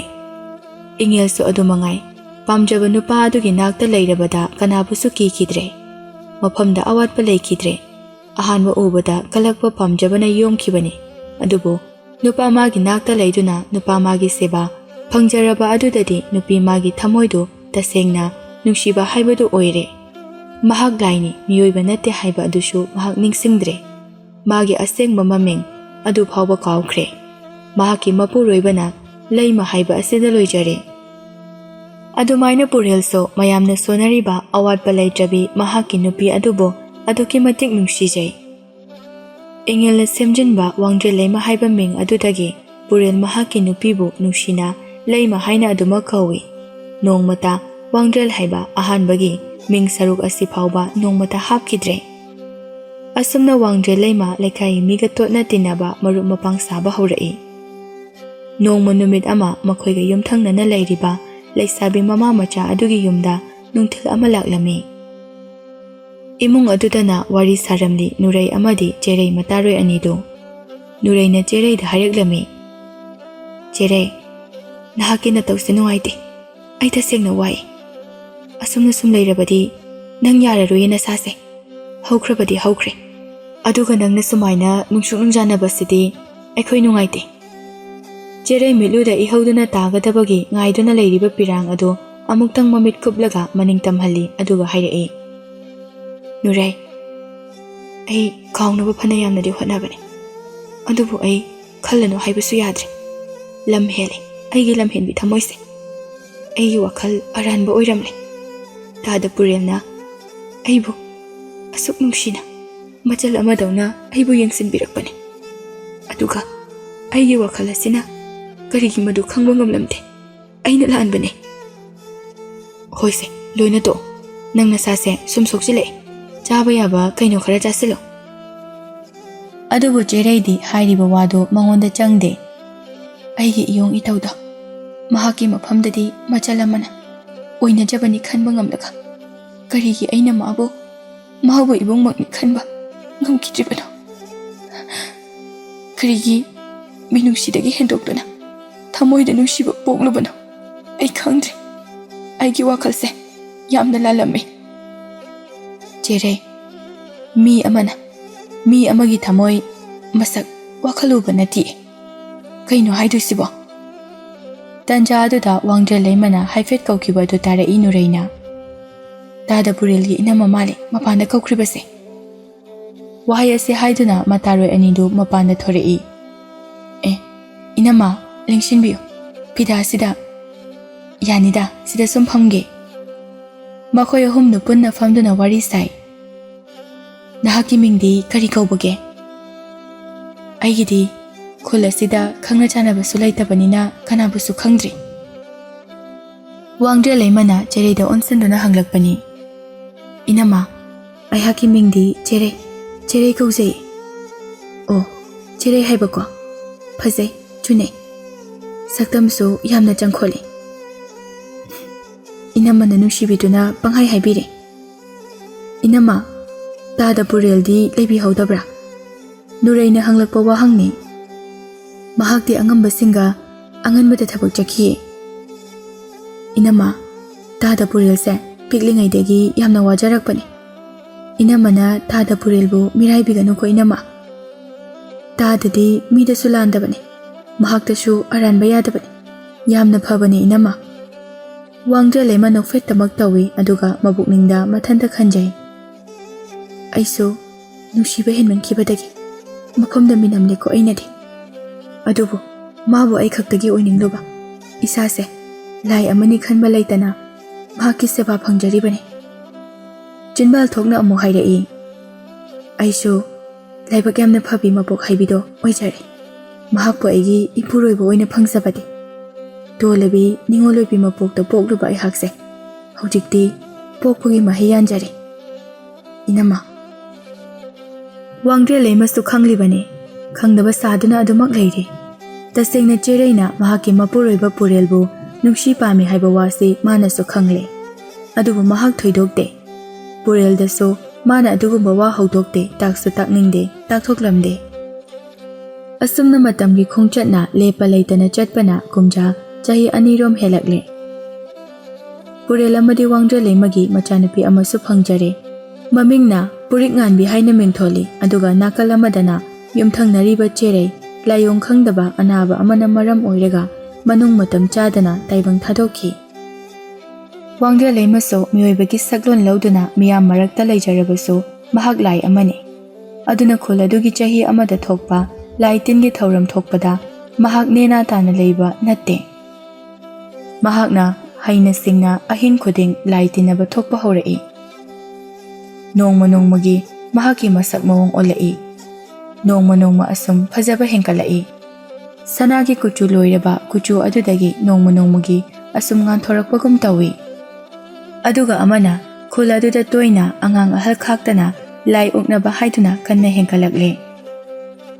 ꯏꯉꯦꯜꯁꯨ ꯑꯗꯨ ꯃꯉꯥꯏ꯫ ꯄꯥꯝꯖꯕ ꯅꯨꯄꯥ ꯑꯗꯨꯒꯤ ꯅꯥꯛꯇ ꯂꯩꯔꯕꯗ ꯀꯅꯥꯕꯨꯁꯨ ꯀꯤꯈꯤꯗ꯭ꯔꯦ꯫ ꯃꯐꯝꯗ ꯑꯋꯥꯠꯄ ꯂꯩꯈꯤꯗ꯭ꯔꯦ꯫ ꯑꯍꯥꯟꯕ ꯎꯕꯗ ꯀꯜꯂꯛꯄ ꯄꯥꯝꯖꯕꯅ ꯌꯣꯝꯈꯤꯕꯅꯤ꯫ ꯑꯗꯨꯕꯨ ꯅꯨꯄꯥ ꯃꯥꯒꯤ ꯅꯥꯛꯇ ꯂꯩꯗꯨꯅ ꯅꯨꯄꯥ ꯃꯥꯒꯤ ꯁꯦꯕꯥ ꯐꯪꯖꯔꯕ ꯑꯗꯨꯗꯗꯤ ꯅꯨꯄꯤ ꯃꯥꯒꯤ ꯊꯃꯣꯏꯗꯨ ꯇꯁꯦꯡꯅ ꯅꯨꯡꯁꯤꯕ ꯍꯥꯏꯕꯗꯨ ꯑꯣꯏꯔꯦ꯫ ꯃꯍꯥꯛ ꯂꯥꯏꯅꯤ, ꯃꯤꯑꯣꯏꯕ ꯅꯠꯇꯦ ꯍꯥꯏꯕ ꯑꯗꯨꯁꯨ ꯃꯍꯥꯛ ꯅꯤꯡꯁꯤꯡꯗ꯭ꯔꯦ꯫ ꯃꯥꯒꯤ ꯑꯁꯦꯡꯕ ꯃꯃꯤꯡ ꯑꯗꯨ ꯐꯥꯎꯕ ꯀꯥꯎꯈ꯭ꯔꯦ꯫ ꯃꯍꯥꯛꯀꯤ ꯃꯄꯨꯔꯣꯏꯕꯅ ꯂꯩꯃ ꯍꯥꯏꯕ ꯑꯁꯤꯗ ꯂꯣꯏꯖꯔꯦ꯫ ꯑꯗꯨꯃꯥꯏꯅ ꯄꯨꯔꯦꯜꯁꯨ ꯃꯌꯥꯝꯅ ꯁꯣꯟꯅꯔꯤꯕ ꯑꯋꯥꯠꯄ ꯂꯩꯇ꯭ꯔꯕꯤ ꯃꯍꯥꯛꯀꯤ ꯅꯨꯄꯤ ꯑꯗꯨꯕꯨ ꯑꯗꯨꯛꯀꯤ ꯃꯇꯤꯛ ꯅꯨꯡꯁꯤꯖꯩ꯫ ꯏꯪꯉꯦꯜꯅ ꯁꯦꯝꯖꯤꯟꯕ ꯋꯥꯡꯗ꯭ꯔꯦꯜ ꯂꯩꯃ ꯍꯥꯏꯕ ꯃꯤꯡ ꯑꯗꯨꯗꯒꯤ ꯄꯨꯔꯦꯜ ꯃꯍꯥꯛꯀꯤ ꯅꯨꯄꯤꯕꯨ ꯅꯨꯡꯁꯤꯅ ꯂꯩꯃ ꯍꯥꯏꯅ ꯑꯗꯨꯃꯛ ꯀꯧꯏ꯫ ꯅꯣꯡꯃꯇ ꯋꯥꯡꯗ꯭ꯔꯦꯜ ꯍꯥꯏꯕ ꯑꯍꯥꯟꯕꯒꯤ ꯃꯤꯡ ꯁꯔꯨꯛ ꯑꯁꯤ ꯐꯥꯎꯕ ꯅꯣꯡꯃꯇ ꯍꯥꯞꯈꯤꯗ꯭ꯔꯦ꯫ ꯑꯁꯨꯝꯅ ꯋꯥꯡꯗ꯭ꯔꯦꯜ ꯂꯩꯃ ꯂꯩꯀꯥꯏꯒꯤ ꯃꯤꯒ ꯇꯣꯠꯅ ꯇꯤꯟꯅꯕ ꯃꯔꯨꯞ ꯃꯄꯥꯡ ꯁꯥꯕ ꯍꯧꯔꯛꯏ꯫ ꯅꯣꯡꯃ ꯅꯨꯃꯤꯠ ꯑꯃ ꯃꯈꯣꯏꯒ ꯌꯨꯝꯊꯪꯅꯅ ꯂꯩꯔꯤꯕ ꯂꯩꯁꯥꯕꯤ ꯃꯃꯥ ꯃꯆꯥ ꯑꯗꯨꯒꯤ ꯌꯨꯝꯗ ꯅꯨꯡꯊꯤꯜ ꯑꯃ ꯂꯥꯛꯂꯝꯃꯤ꯫ ꯏꯃꯨꯡ ꯑꯗꯨꯗꯅ ꯋꯥꯔꯤ ꯁꯥꯔꯝꯂꯤ ꯅꯨꯔꯩ ꯑꯃꯗꯤ ꯆꯦꯔꯩ ꯃꯇꯥꯔꯣꯏ ꯑꯅꯤꯗꯨ꯫ ꯅꯨꯔꯩꯅ ꯆꯦꯔꯩꯗ ꯍꯥꯏꯔꯛꯂꯝꯃꯤ, "ꯆꯦꯔꯩ, ꯅꯍꯥꯛꯀꯤ ꯅꯇꯧꯁꯦ ꯅꯨꯡꯉꯥꯏꯇꯦ꯫ ꯑꯩ ꯇꯁꯦꯡꯅ ꯋꯥꯏ꯫ ꯑꯁꯨꯝꯅ ꯁꯨꯝ ꯂꯩꯔꯕꯗꯤ ꯅꯪ ꯌꯥꯔꯔꯣꯏꯌꯦ ꯅꯁꯥꯁꯦ꯫ ꯍꯧꯈ꯭ꯔꯕꯗꯤ ꯍꯧꯈ꯭ꯔꯦ꯫ ꯑꯗꯨꯒ ꯅꯪꯅ ꯁꯨꯃꯥꯏꯅ ꯅꯨꯡꯁꯨꯛ ꯅꯨꯡꯖꯥꯅꯕꯁꯤꯗꯤ ꯑꯩꯈꯣꯏ ꯅꯨꯡꯉꯥꯏꯇꯦ꯫" ꯆꯦꯔꯩ ꯃꯤꯠꯂꯨꯗ ꯏꯍꯧꯗꯨꯅ ꯇꯥꯒꯗꯕꯒꯤ ꯉꯥꯏꯗꯨꯅ ꯂꯩꯔꯤꯕ ꯄꯤꯔꯥꯡ ꯑꯗꯨ ꯑꯃꯨꯛꯇꯪ ꯃꯃꯤꯠ ꯀꯨꯞꯂꯒ ꯃꯅꯤꯡ ꯇꯝꯍꯜꯂꯤ, ꯑꯗꯨꯒ ꯍꯥꯏꯔꯛꯏ, "ꯅꯨꯔꯩ, ꯑꯩ ꯀꯥꯎꯅꯕ ꯐꯅ ꯌꯥꯝꯅꯗꯤ ꯍꯣꯠꯅꯕꯅꯤ, ꯑꯗꯨꯕꯨ ꯑꯩ ꯈꯜꯂꯅꯨ ꯍꯥꯏꯕꯁꯨ ꯌꯥꯗ꯭ꯔꯦ꯫ ꯂꯝ ꯍꯦꯜꯂꯦ ꯑꯩꯒꯤ ꯂꯝꯍꯦꯟꯕꯤ ꯊꯃꯣꯏꯁꯦ꯫ ꯑꯩꯒꯤ ꯋꯥꯈꯜ ꯑꯔꯥꯟꯕ ꯑꯣꯏꯔꯝꯂꯦ꯫ ꯇꯥꯗ ꯄꯨꯔꯦꯜꯅ ꯑꯩꯕꯨ ꯑꯁꯨꯛ ꯅꯨꯡꯁꯤꯅ ꯃꯆꯜ ꯑꯃꯗꯧꯅ ꯑꯩꯕꯨ ꯌꯦꯡꯁꯤꯟꯕꯤꯔꯛꯄꯅꯤ꯫ ꯑꯗꯨꯒ ꯑꯩꯒꯤ ꯋꯥꯈꯜ ꯑꯁꯤꯅ ꯀꯔꯤꯒꯤ ꯃꯗꯨ ꯈꯪꯕ ꯉꯝꯂꯝꯗꯦ? ꯑꯩꯅ ꯂꯥꯟꯕꯅꯦ꯫" "ꯍꯣꯏꯁꯦ, ꯂꯣꯏꯅ ꯇꯣꯛꯑꯣ꯫ ꯅꯪ ꯅꯁꯥꯁꯦ ꯁꯨꯝ ꯁꯣꯛꯆꯤꯜꯂꯛꯑꯦ꯫ ꯆꯥꯕ ꯌꯥꯕ ꯀꯩꯅꯣ ꯈꯔ ꯆꯥꯁꯤꯜꯂꯣ꯫" ꯑꯗꯨꯕꯨ ꯆꯦꯔꯩꯗꯤ ꯍꯥꯏꯔꯤꯕ ꯋꯥꯗꯨ ꯃꯉꯣꯟꯗ ꯆꯪꯗꯦ꯫ ꯑꯩꯒꯤ ꯏꯌꯣꯡ ꯏꯇꯧꯗꯣ ꯃꯍꯥꯛꯀꯤ ꯃꯐꯝꯗꯗꯤ ꯃꯆꯜ ꯑꯃꯅ ꯑꯣꯏꯅꯖꯕꯅꯤ ꯈꯟꯕ ꯉꯝꯂꯒ ꯀꯔꯤꯒꯤ ꯑꯩꯅ ꯃꯥꯕꯨ, ꯃꯥꯕꯨ ꯏꯕꯨꯡꯃꯛꯅꯤ ꯈꯟꯕ ꯉꯝꯈꯤꯗ꯭ꯔꯤꯕꯅꯣ? ꯀꯔꯤꯒꯤ ꯃꯤꯅꯨꯡꯁꯤꯗꯒꯤ ꯍꯦꯟꯗꯣꯛꯇꯨꯅ ꯊꯃꯣꯏꯗ ꯅꯨꯡꯁꯤꯕ ꯄꯣꯛꯂꯨꯕꯅꯣ? ꯑꯩ ꯈꯪꯗ꯭ꯔꯦ꯫ ꯑꯩꯒꯤ ꯋꯥꯈꯜꯁꯦ ꯌꯥꯝꯅ ꯂꯥꯜꯂꯝꯃꯤ꯫ ꯆꯦꯔꯩ, ꯃꯤ ꯑꯃꯅ ꯃꯤ ꯑꯃꯒꯤ ꯊꯃꯣꯏ ꯃꯁꯛ ꯋꯥꯈꯜ ꯎꯕ ꯅꯠꯇꯦ꯫ ꯀꯩꯅꯣ ꯍꯥꯏꯗꯣꯏꯁꯤꯕꯣ? ꯇꯟꯖꯥ ꯑꯗꯨꯗ ꯋꯥꯡꯗ꯭ꯔꯦꯜ ꯂꯩꯃꯅ ꯍꯥꯏꯐꯦꯠ ꯀꯧꯈꯤꯕ ꯑꯗꯨ ꯇꯥꯔꯛꯏ ꯅꯨꯔꯩꯅ꯫ "ꯇꯥꯗ ꯄꯨꯔꯦꯜꯒꯤ ꯏꯅꯝꯃ ꯃꯥꯜꯂꯦ ꯃꯄꯥꯟꯗ ꯀꯧꯈ꯭ꯔꯤꯕꯁꯦ꯫" ꯋꯥꯍꯩ ꯑꯁꯤ ꯍꯥꯏꯗꯨꯅ ꯃꯇꯥꯔꯣꯏ ꯑꯅꯤꯗꯨ ꯃꯄꯥꯟꯗ ꯊꯣꯔꯛꯏ꯫ "ꯑꯦ, ꯏꯅꯝꯃ, ꯂꯦꯡꯁꯤꯟꯕꯤꯌꯨ꯫ ꯐꯤꯗꯥꯁꯤꯗ꯫" "ꯌꯥꯅꯤꯗ, ꯁꯤꯗ ꯁꯨꯝ ꯐꯝꯒꯦ꯫" ꯃꯈꯣꯏ ꯑꯍꯨꯝꯗꯨ ꯄꯨꯟꯅ ꯐꯝꯗꯨꯅ ꯋꯥꯔꯤ ꯁꯥꯏ꯫ "ꯅꯍꯥꯛꯀꯤ ꯃꯤꯡꯗꯤ ꯀꯔꯤ ꯀꯧꯕꯒꯦ?" "ꯑꯩꯒꯤꯗꯤ ꯈꯨꯜ ꯑꯁꯤꯗ ꯈꯪꯅ ꯆꯥꯟꯅꯕꯁꯨ ꯂꯩꯇꯕꯅꯤꯅ ꯀꯅꯥꯕꯨꯁꯨ ꯈꯪꯗ꯭ꯔꯤ꯫" ꯋꯥꯡꯗ꯭ꯔꯦꯜ ꯂꯩꯃꯅ ꯆꯦꯔꯩꯗ ꯑꯣꯟꯁꯤꯟꯗꯨꯅ ꯍꯪꯂꯛꯄꯅꯤ꯫ "ꯏꯅꯝꯃ, ꯑꯩꯍꯥꯛꯀꯤ ꯃꯤꯡꯗꯤ ꯆꯦꯔꯩ, ꯆꯦꯔꯩ ꯀꯧꯖꯩ꯫" "ꯑꯣ, ꯆꯦꯔꯩ ꯍꯥꯏꯕꯀꯣ? ꯐꯖꯩ, ꯆꯨꯅꯩ꯫ ꯁꯛꯇꯝꯁꯨ ꯌꯥꯝꯅ ꯆꯪꯈꯣꯜꯂꯤ꯫" ꯏꯅꯝꯃꯅ ꯅꯨꯡꯁꯤꯕꯤꯗꯨꯅ ꯄꯪꯍꯥꯏ ꯍꯥꯏꯕꯤꯔꯦ꯫ "ꯏꯅꯝꯃ, ꯇꯥꯗ ꯄꯨꯔꯦꯜꯗꯤ ꯂꯩꯕꯤꯍꯧꯗꯕ꯭ꯔꯥ?" ꯅꯨꯔꯩꯅ ꯍꯪꯂꯛꯄ ꯋꯥꯍꯪꯅꯤ꯫ "ꯃꯍꯥꯛꯇꯤ ꯑꯉꯝꯕꯁꯤꯡꯒ ꯑꯉꯟꯕꯗ ꯊꯕꯛ ꯆꯠꯈꯤꯌꯦ꯫" "ꯏꯅꯝꯃ, ꯇꯥꯗ ꯄꯨꯔꯦꯜꯁꯦ ꯄꯤꯛꯂꯤꯉꯩꯗꯒꯤ ꯌꯥꯝꯅ ꯋꯥꯖꯔꯛꯄꯅꯤ꯫ ꯏꯅꯝꯃꯅ ꯇꯥꯗ ꯄꯨꯔꯦꯜꯕꯨ ꯃꯤꯔꯥꯏꯕꯤꯒꯅꯨꯀꯣ ꯏꯅꯝꯃ꯫ ꯇꯥꯗꯗꯤ ꯃꯤꯗꯁꯨ ꯂꯥꯟꯗꯕꯅꯤ, ꯃꯍꯥꯛꯇꯁꯨ ꯑꯔꯥꯟꯕ ꯌꯥꯗꯕꯅꯤ꯫ ꯌꯥꯝꯅ ꯐꯕꯅꯤ ꯏꯅꯝꯃ꯫" ꯋꯥꯡꯗ꯭ꯔꯦꯜ ꯂꯩꯃ ꯅꯣꯛꯐꯦꯠꯇꯃꯛ ꯇꯧꯏ, ꯑꯗꯨꯒ ꯃꯕꯨꯛꯅꯤꯡꯗ ꯃꯊꯟꯇ ꯈꯟꯖꯩ꯫ "ꯑꯩꯁꯨ ꯅꯨꯡꯁꯤꯕ ꯍꯦꯟꯃꯟꯈꯤꯕꯗꯒꯤ ꯃꯐꯝꯗ ꯃꯤꯅꯝꯂꯦꯀꯣ ꯑꯩꯅꯗꯤ꯫ ꯑꯗꯨꯕꯨ ꯃꯥꯕꯨ ꯑꯩ ꯈꯛꯇꯒꯤ ꯑꯣꯏꯅꯤꯡꯂꯨꯕ꯫ ꯏꯁꯥꯁꯦ ꯂꯥꯏ ꯑꯃꯅꯤ ꯈꯟꯕ ꯂꯩꯇꯅ ꯃꯍꯥꯛꯀꯤ ꯁꯦꯕꯥ ꯐꯪꯖꯔꯤꯕꯅꯤ꯫" ꯆꯤꯟꯕꯥꯜ ꯊꯣꯛꯅ ꯑꯃꯨꯛ ꯍꯥꯏꯔꯛꯏ꯫ "ꯑꯩꯁꯨ ꯂꯥꯏꯕꯛ ꯌꯥꯝꯅ ꯐꯕꯤ ꯃꯄꯣꯛ ꯍꯥꯏꯕꯤꯗꯣ ꯑꯣꯏꯖꯔꯦ꯫ ꯃꯍꯥꯛꯄꯨ ꯑꯩꯒꯤ ꯏꯄꯨꯔꯣꯏꯕ ꯑꯣꯏꯅ ꯐꯪꯖꯕꯗꯤ꯫ ꯇꯣꯜꯂꯕꯤ ꯅꯤꯉꯣꯜ ꯑꯣꯏꯕꯤ ꯃꯄꯣꯛꯇ ꯄꯣꯛꯂꯨꯕ ꯑꯩꯍꯥꯛꯁꯦ ꯍꯧꯖꯤꯛꯇꯤ ꯄꯣꯛꯄꯒꯤ ꯃꯍꯩ ꯌꯥꯟꯖꯔꯦ ꯏꯅꯝꯃ꯫" ꯋꯥꯡꯗ꯭ꯔꯦꯜ ꯂꯩꯃꯁꯨ ꯈꯪꯂꯤꯕꯅꯤ, ꯈꯪꯗꯕ ꯁꯥꯗꯨꯅ ꯑꯗꯨꯃꯛ ꯂꯩꯔꯤ꯫ ꯇꯁꯦꯡꯅ ꯆꯦꯔꯩꯅ ꯃꯍꯥꯛꯀꯤ ꯃꯄꯨꯔꯣꯏꯕ ꯄꯨꯔꯦꯜꯕꯨ ꯅꯨꯡꯁꯤ ꯄꯥꯝꯃꯤ ꯍꯥꯏꯕ ꯋꯥꯁꯤ ꯃꯥꯅꯁꯨ ꯈꯪꯂꯦ꯫ ꯑꯗꯨꯕꯨ ꯃꯍꯥꯛ ꯊꯣꯏꯗꯣꯛꯇꯦ꯫ ꯄꯨꯔꯦꯜꯗꯁꯨ ꯃꯥꯅ ꯑꯗꯨꯒꯨꯝꯕ ꯋꯥ ꯍꯧꯗꯣꯛꯇꯦ, ꯇꯥꯛꯁꯨ ꯇꯥꯛꯅꯤꯡꯗꯦ, ꯇꯥꯛꯊꯣꯛꯂꯝꯗꯦ꯫ ꯑꯁꯨꯝꯅ ꯃꯇꯝꯒꯤ ꯈꯣꯡꯆꯠꯅ ꯂꯦꯞꯄ ꯂꯩꯇꯅ ꯆꯠꯄꯅ ꯀꯨꯝꯖꯥ ꯆꯍꯤ ꯑꯅꯤꯔꯣꯝ ꯍꯦꯜꯂꯛꯂꯦ꯫ ꯄꯨꯔꯦꯜ ꯑꯃꯗꯤ ꯋꯥꯡꯗ꯭ꯔꯦꯜ ꯂꯩꯃꯒꯤ ꯃꯆꯥꯅꯨꯄꯤ ꯑꯃꯁꯨ ꯐꯪꯖꯔꯦ꯫ ꯃꯃꯤꯡꯅ ꯄꯨꯔꯤꯛ ꯉꯥꯟꯕꯤ ꯍꯥꯏꯅ ꯃꯤꯡꯊꯣꯜꯂꯤ, ꯑꯗꯨꯒ ꯅꯥꯀꯜ ꯑꯃꯗꯅ ꯌꯨꯝꯊꯪꯅꯔꯤꯕ ꯆꯦꯔꯩ, ꯂꯥꯏꯑꯣꯡ ꯈꯪꯗꯕ ꯑꯅꯥꯕ ꯑꯃꯅ ꯃꯔꯝ ꯑꯣꯏꯔꯒ ꯃꯅꯨꯡ ꯃꯇꯝ ꯆꯥꯗꯅ ꯇꯥꯏꯕꯪ ꯊꯥꯗꯣꯛꯈꯤ꯫ ꯋꯥꯡꯗ꯭ꯔꯦꯜ ꯂꯩꯃꯁꯨ ꯃꯤꯑꯣꯏꯕꯒꯤ ꯁꯛꯂꯣꯟ ꯂꯧꯗꯨꯅ ꯃꯤꯌꯥꯝ ꯃꯔꯛꯇ ꯂꯩꯖꯔꯕꯁꯨ, ꯃꯍꯥꯛ ꯂꯥꯏ ꯑꯃꯅꯤ꯫ ꯑꯗꯨꯅ ꯈꯨꯜ ꯑꯗꯨꯒꯤ ꯆꯍꯤ ꯑꯃꯗ ꯊꯣꯛꯄ ꯂꯥꯏ ꯇꯤꯟꯒꯤ ꯊꯧꯔꯝ ꯊꯣꯛꯄꯗ ꯃꯍꯥꯛ ꯅꯦꯅꯥ ꯇꯥꯅ ꯂꯩꯕ ꯅꯠꯇꯦ꯫ ꯃꯍꯥꯛꯅ ꯍꯩꯅ ꯁꯤꯡꯅ ꯑꯍꯤꯡ ꯈꯨꯗꯤꯡ ꯂꯥꯏ ꯇꯤꯟꯅꯕ ꯊꯣꯛꯄ ꯍꯧꯔꯛꯏ꯫ ꯅꯣꯡꯃ ꯅꯣꯡꯃꯒꯤ ꯃꯍꯥꯛꯀꯤ ꯃꯁꯛ ꯃꯑꯣꯡ ꯑꯣꯜꯂꯛꯏ꯫ ꯅꯣꯡꯃ ꯅꯣꯡꯃ ꯑꯁꯨꯝ ꯐꯖꯕ ꯍꯦꯟꯒꯠꯂꯛꯏ꯫ ꯁꯅꯥꯒꯤ ꯀꯨꯆꯨ ꯂꯣꯏꯔꯕ ꯀꯨꯆꯨ ꯑꯗꯨꯗꯒꯤ ꯅꯣꯡꯃ ꯅꯣꯡꯃꯒꯤ ꯑꯁꯨꯝ ꯉꯥꯟꯊꯣꯔꯛꯄꯒꯨꯝ ꯇꯧꯏ꯫ ꯑꯗꯨꯒ ꯑꯃꯅ ꯈꯨꯜ ꯑꯗꯨꯗ ꯇꯣꯏꯅ ꯑꯉꯥꯡ ꯑꯍꯜ ꯈꯥꯛꯇꯅ ꯂꯥꯏ ꯑꯣꯛꯅꯕ ꯍꯥꯏꯗꯨꯅ ꯀꯟꯅ ꯍꯦꯟꯒꯠꯂꯛꯂꯦ꯫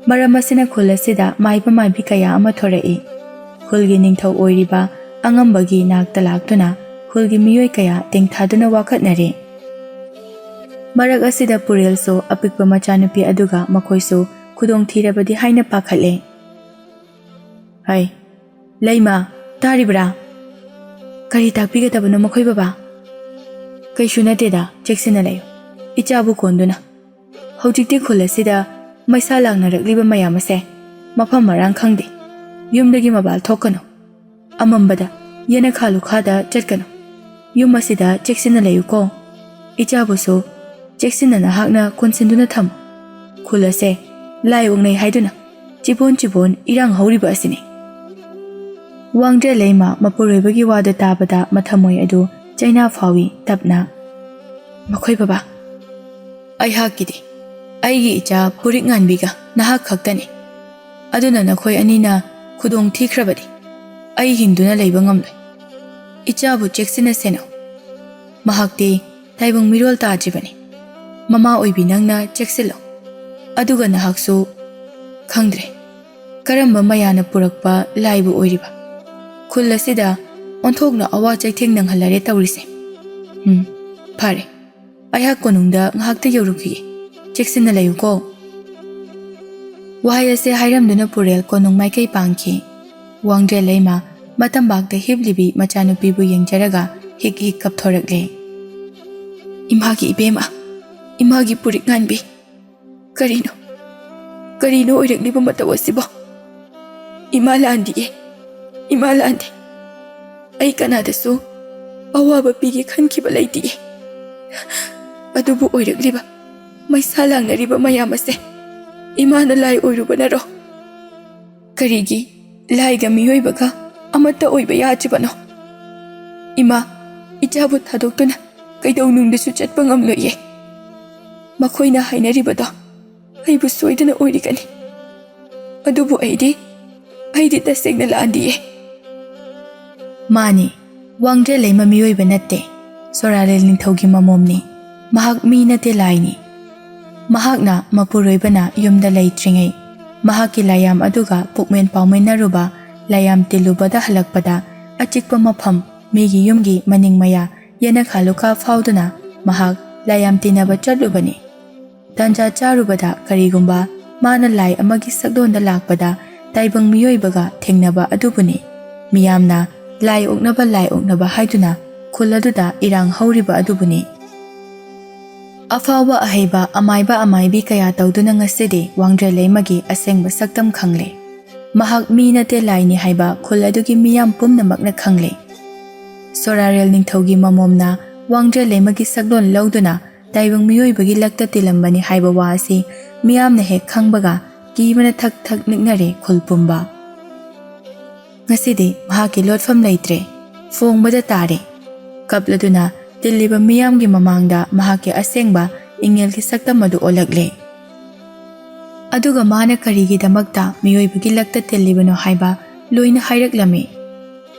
ꯃꯔꯝ ꯑꯁꯤꯅ ꯈꯨꯜ ꯑꯁꯤꯗ ꯃꯥꯏꯕ ꯃꯥꯏꯕꯤ ꯀꯌꯥ ꯑꯃ ꯊꯣꯔꯛꯏ꯫ ꯈꯨꯜꯒꯤ ꯅꯤꯡꯊꯧ ꯑꯣꯏꯔꯤꯕ ꯑꯉꯝꯕꯒꯤ ꯅꯥꯛꯇ ꯂꯥꯛꯇꯨꯅ ꯈꯨꯜꯒꯤ ꯃꯤꯑꯣꯏ ꯀꯌꯥ ꯇꯦꯡꯊꯥꯗꯨꯅ ꯋꯥꯀꯠꯅꯔꯦ꯫ ꯃꯔꯛ ꯑꯁꯤꯗ ꯄꯨꯔꯦꯜꯁꯨ ꯑꯄꯤꯛꯄ ꯃꯆꯥꯅꯨꯄꯤ ꯑꯗꯨꯒ ꯃꯈꯣꯏꯁꯨ ꯈꯨꯗꯣꯡ ꯊꯤꯔꯕꯗꯤ ꯍꯥꯏꯅ ꯄꯥꯈꯠꯂꯦ꯫ "ꯍꯩ, ꯂꯩꯃ, ꯇꯥꯔꯤꯕ꯭ꯔꯥ?" "ꯀꯔꯤ ꯇꯥꯛꯄꯤꯒꯗꯕꯅꯣ ꯃꯈꯣꯏ ꯕꯕꯥ?" "ꯀꯩꯁꯨ ꯅꯠꯇꯦꯗ, ꯆꯦꯛꯁꯤꯟꯅ ꯂꯩꯌꯨ꯫ ꯏꯆꯥꯕꯨ ꯀꯣꯟꯗꯨꯅ꯫ ꯍꯧꯖꯤꯛꯇꯤ ꯈꯨꯜ ꯑꯁꯤꯗ ꯃꯩꯁꯥ ꯂꯥꯡꯅꯔꯛꯂꯤꯕ ꯃꯌꯥꯝ ꯑꯁꯦ ꯃꯐꯝ ꯃꯔꯥꯡ ꯈꯪꯗꯦ꯫ ꯌꯨꯝꯗꯒꯤ ꯃꯄꯥꯜ ꯊꯣꯛꯀꯅꯨ꯫ ꯑꯃꯝꯕꯗ ꯌꯦꯅꯈꯥ ꯂꯨꯈꯥꯗ ꯆꯠꯀꯅꯨ꯫ ꯌꯨꯝ ꯑꯁꯤꯗ ꯆꯦꯛꯁꯤꯟꯅ ꯂꯩꯌꯨꯀꯣ꯫ ꯏꯆꯥꯕꯨꯁꯨ ꯆꯦꯛꯁꯤꯟꯅ ꯅꯍꯥꯛꯅ ꯀꯣꯟꯁꯤꯟꯗꯨꯅ ꯊꯝꯃꯨ꯫ ꯈꯨꯜ ꯑꯁꯦ ꯂꯥꯏ ꯑꯣꯛꯅꯩ ꯍꯥꯏꯗꯨꯅ ꯆꯤꯕꯣꯟ ꯆꯤꯕꯣꯟ ꯏꯔꯥꯡ ꯍꯧꯔꯤꯕ ꯑꯁꯤꯅꯤ꯫" ꯋꯥꯡꯗ꯭ꯔꯦꯜ ꯂꯩꯃ ꯃꯄꯨꯔꯣꯏꯕꯒꯤ ꯋꯥꯗꯨ ꯇꯥꯕꯗ ꯃꯊꯃꯣꯏ ꯑꯗꯨ ꯆꯩꯅꯥ ꯐꯥꯎꯏ꯫ ꯇꯞꯅ, "ꯃꯈꯣꯏ ꯕꯕꯥ, ꯑꯩꯍꯥꯛꯀꯤꯗꯤ ꯑꯩꯒꯤ ꯏꯆꯥ ꯄꯨꯔꯤꯛ ꯉꯥꯟꯕꯤꯒ ꯅꯍꯥꯛ ꯈꯛꯇꯅꯤ꯫ ꯑꯗꯨꯅ ꯅꯈꯣꯏ ꯑꯅꯤꯅ ꯈꯨꯗꯣꯡ ꯊꯤꯈ꯭ꯔꯕꯗꯤ ꯑꯩ ꯍꯤꯡꯗꯨꯅ ꯂꯩꯕ ꯉꯝꯂꯣꯏ꯫ ꯏꯆꯥꯕꯨ ꯆꯦꯛꯁꯤꯟꯅ ꯁꯦꯟꯅꯧ꯫ ꯃꯍꯥꯛꯇꯤ ꯇꯥꯏꯕꯪ ꯃꯤꯔꯣꯜ ꯇꯥꯗ꯭ꯔꯤꯕꯅꯤ꯫ ꯃꯃꯥ ꯑꯣꯏꯕꯤ ꯅꯪꯅ ꯆꯦꯛꯁꯤꯜꯂꯣ꯫ ꯑꯗꯨꯒ ꯅꯍꯥꯛꯁꯨ ꯈꯪꯗ꯭ꯔꯦ ꯀꯔꯝꯕ ꯃꯌꯥꯅ ꯄꯨꯔꯛꯄ ꯂꯥꯏꯕꯨ ꯑꯣꯏꯔꯤꯕ꯫ ꯈꯨꯜ ꯑꯁꯤꯗ ꯑꯣꯟꯊꯣꯛꯅ ꯑꯋꯥ ꯆꯩꯊꯦꯡ ꯅꯪꯍꯜꯂꯔꯦ ꯇꯧꯔꯤꯁꯦ꯫ ꯎꯝ, ꯐꯔꯦ꯫ ꯑꯩꯍꯥꯛ ꯀꯣꯅꯨꯡꯗ ꯉꯥꯏꯍꯥꯛꯇ ꯌꯧꯔꯨꯈꯤꯒꯦ꯫ ꯆꯦꯛꯁꯤꯟꯅ ꯂꯩꯌꯨꯀꯣ꯫" ꯋꯥꯍꯩ ꯑꯁꯦ ꯍꯥꯏꯔꯝꯗꯨꯅ ꯄꯨꯔꯦꯜ ꯀꯣꯅꯨꯡ ꯃꯥꯏꯀꯩ ꯄꯥꯡꯈꯤ꯫ ꯋꯥꯡꯗ꯭ꯔꯦꯜ ꯂꯩꯃ ꯃꯇꯝꯕꯥꯛꯇ ꯍꯤꯞꯂꯤꯕꯤ ꯃꯆꯥꯅꯨꯄꯤꯕꯨ ꯌꯦꯡꯖꯔꯒ ꯍꯤꯛ ꯍꯤꯛ ꯀꯞꯊꯣꯔꯛꯂꯦ꯫ "ꯏꯃꯥꯒꯤ ꯏꯕꯦꯝꯃ, ꯏꯃꯥꯒꯤ ꯄꯨꯔꯤꯛ ꯉꯥꯟꯕꯤ꯫ ꯀꯔꯤꯅꯣ? ꯀꯔꯤꯅꯣ ꯑꯣꯏꯔꯛꯂꯤꯕ ꯃꯇꯧ ꯑꯁꯤꯕꯣ? ꯏꯃꯥ ꯂꯥꯟꯗꯤꯌꯦ꯫ ꯏꯃꯥ ꯂꯥꯟꯗꯦ꯫ ꯑꯩ ꯀꯅꯥꯗꯁꯨ ꯑꯋꯥꯕ ꯄꯤꯒꯦ ꯈꯟꯈꯤꯕ ꯂꯩꯇꯤꯌꯦ꯫ ꯑꯗꯨꯕꯨ ꯑꯣꯏꯔꯛꯂꯤꯕ, ꯃꯩꯁꯥ ꯂꯥꯡꯅꯔꯤꯕ ꯃꯌꯥꯝ ꯑꯁꯦ ꯏꯃꯥꯅ ꯂꯥꯏ ꯑꯣꯏꯔꯨꯕꯅꯔꯣ? ꯀꯔꯤꯒꯤ ꯂꯥꯏꯒ ꯃꯤꯑꯣꯏꯕꯒ ꯑꯃꯠꯇ ꯑꯣꯏꯕ ꯌꯥꯗ꯭ꯔꯤꯕꯅꯣ? ꯏꯃꯥ, ꯏꯆꯥꯕꯨ ꯊꯥꯗꯣꯛꯇꯨꯅ ꯀꯩꯗꯧꯅꯨꯡꯗꯁꯨ ꯆꯠꯄ ꯉꯝꯂꯣꯏꯌꯦ꯫ ꯃꯈꯣꯏꯅ ꯍꯥꯏꯅꯔꯤꯕꯗꯣ ꯑꯩꯕꯨ ꯁꯣꯏꯗꯅ ꯑꯣꯏꯔꯤꯒꯅꯤ꯫ ꯑꯗꯨꯕꯨ ꯑꯩꯗꯤ, ꯑꯩꯗꯤ ꯇꯁꯦꯡꯅ ꯂꯥꯟꯗꯤꯌꯦ꯫ ꯃꯥꯅꯤ, ꯋꯥꯡꯗ꯭ꯔꯦꯜ ꯂꯩꯃ ꯃꯤꯑꯣꯏꯕ ꯅꯠꯇꯦ, ꯁꯣꯔꯥꯔꯦꯜ ꯅꯤꯡꯊꯧꯒꯤ ꯃꯃꯣꯝꯅꯤ꯫ ꯃꯍꯥꯛ ꯃꯤ ꯅꯠꯇꯦ, ꯂꯥꯏꯅꯤ꯫ ꯃꯍꯥꯛꯅ ꯃꯄꯨꯔꯣꯏꯕꯅ ꯌꯨꯝꯗ ꯂꯩꯇ꯭ꯔꯤꯉꯩ ꯃꯍꯥꯛꯀꯤ ꯂꯥꯏꯌꯥꯝ ꯑꯗꯨꯒ ꯄꯨꯛꯃꯦꯟ ꯄꯥꯎꯃꯤꯟꯅꯔꯨꯕ ꯂꯥꯏꯌꯥꯝ ꯇꯤꯜꯂꯨꯕꯗ ꯍꯜꯂꯛꯄꯗ ꯑꯆꯤꯛꯄ ꯃꯐꯝ ꯃꯤꯒꯤ ꯌꯨꯝꯒꯤ ꯃꯅꯤꯡ ꯃꯌꯥ ꯌꯦꯅꯈꯥ ꯂꯨꯈꯥ ꯐꯥꯎꯗꯨꯅ ꯃꯍꯥꯛ ꯂꯥꯏꯌꯥꯝ ꯇꯤꯟꯅꯕ ꯆꯠꯂꯨꯕꯅꯤ꯫ ꯇꯥꯟꯖꯥ ꯆꯥꯔꯨꯕꯗ ꯀꯔꯤꯒꯨꯝꯕ ꯃꯥꯅ ꯂꯥꯏ ꯑꯃꯒꯤ ꯁꯛꯂꯣꯟꯗ ꯂꯥꯛꯄꯗ ꯇꯥꯏꯕꯪ ꯃꯤꯑꯣꯏꯕꯒ ꯊꯦꯡꯅꯕ ꯑꯗꯨꯕꯨꯅꯤ꯫ ꯃꯤꯌꯥꯝꯅ ꯂꯥꯏ ꯑꯣꯛꯅꯕ, ꯂꯥꯏ ꯑꯣꯛꯅꯕ ꯍꯥꯏꯗꯨꯅ ꯈꯨꯜ ꯑꯗꯨꯗ ꯏꯔꯥꯡ ꯍꯧꯔꯤꯕ ꯑꯗꯨꯕꯨꯅꯤ꯫ ꯑꯐꯥꯎꯕ ꯑꯍꯩꯕ ꯑꯃꯥꯏꯕ ꯑꯃꯥꯏꯕꯤ ꯀꯌꯥ ꯇꯧꯗꯨꯅ ꯉꯁꯤꯗꯤ ꯋꯥꯡꯗ꯭ꯔꯦꯜ ꯂꯩꯃꯒꯤ ꯑꯁꯦꯡꯕ ꯁꯛꯇꯝ ꯈꯪꯂꯦ꯫ ꯃꯍꯥꯛ ꯃꯤ ꯅꯠꯇꯦ, ꯂꯥꯏꯅꯤ ꯍꯥꯏꯕ ꯈꯨꯜ ꯑꯗꯨꯒꯤ ꯃꯤꯌꯥꯝ ꯄꯨꯝꯅꯃꯛꯅ ꯈꯪꯂꯦ꯫ ꯁꯣꯔꯥꯔꯦꯜ ꯅꯤꯡꯊꯧꯒꯤ ꯃꯃꯣꯝꯅ ꯋꯥꯡꯗ꯭ꯔꯦꯜ ꯂꯩꯃꯒꯤ ꯁꯛꯂꯣꯟ ꯂꯧꯗꯨꯅ ꯇꯥꯏꯕꯪ ꯃꯤꯑꯣꯏꯕꯒꯤ ꯂꯛꯇ ꯇꯤꯜꯂꯝꯕꯅꯤ ꯍꯥꯏꯕ ꯋꯥ ꯑꯁꯤ ꯃꯤꯌꯥꯝꯅ ꯍꯦꯛ ꯈꯪꯕꯒ ꯀꯤꯕꯅ ꯊꯛ ꯊꯛ ꯅꯤꯛꯅꯔꯦ ꯈꯨꯜ ꯄꯨꯝꯕ꯫ ꯉꯁꯤꯗꯤ ꯃꯍꯥꯛꯀꯤ ꯂꯣꯠꯐꯝ ꯂꯩꯇ꯭ꯔꯦ, ꯐꯣꯡꯕꯗ ꯇꯥꯔꯦ꯫ ꯀꯞꯂꯗꯨꯅ ꯇꯤꯜꯂꯤꯕ ꯃꯤꯌꯥꯝꯒꯤ ꯃꯃꯥꯡꯗ ꯃꯍꯥꯛꯀꯤ ꯑꯁꯦꯡꯕ ꯏꯪꯉꯦꯜꯒꯤ ꯁꯛꯇꯝ ꯑꯗꯨ ꯑꯣꯜꯂꯛꯂꯦ꯫ ꯑꯗꯨꯒ ꯃꯥꯅ ꯀꯔꯤꯒꯤꯗꯃꯛꯇ ꯃꯤꯑꯣꯏꯕꯒꯤ ꯂꯛꯇ ꯇꯤꯜꯂꯤꯕꯅꯣ ꯍꯥꯏꯕ ꯂꯣꯏꯅ ꯍꯥꯏꯔꯛꯂꯝꯃꯤ꯫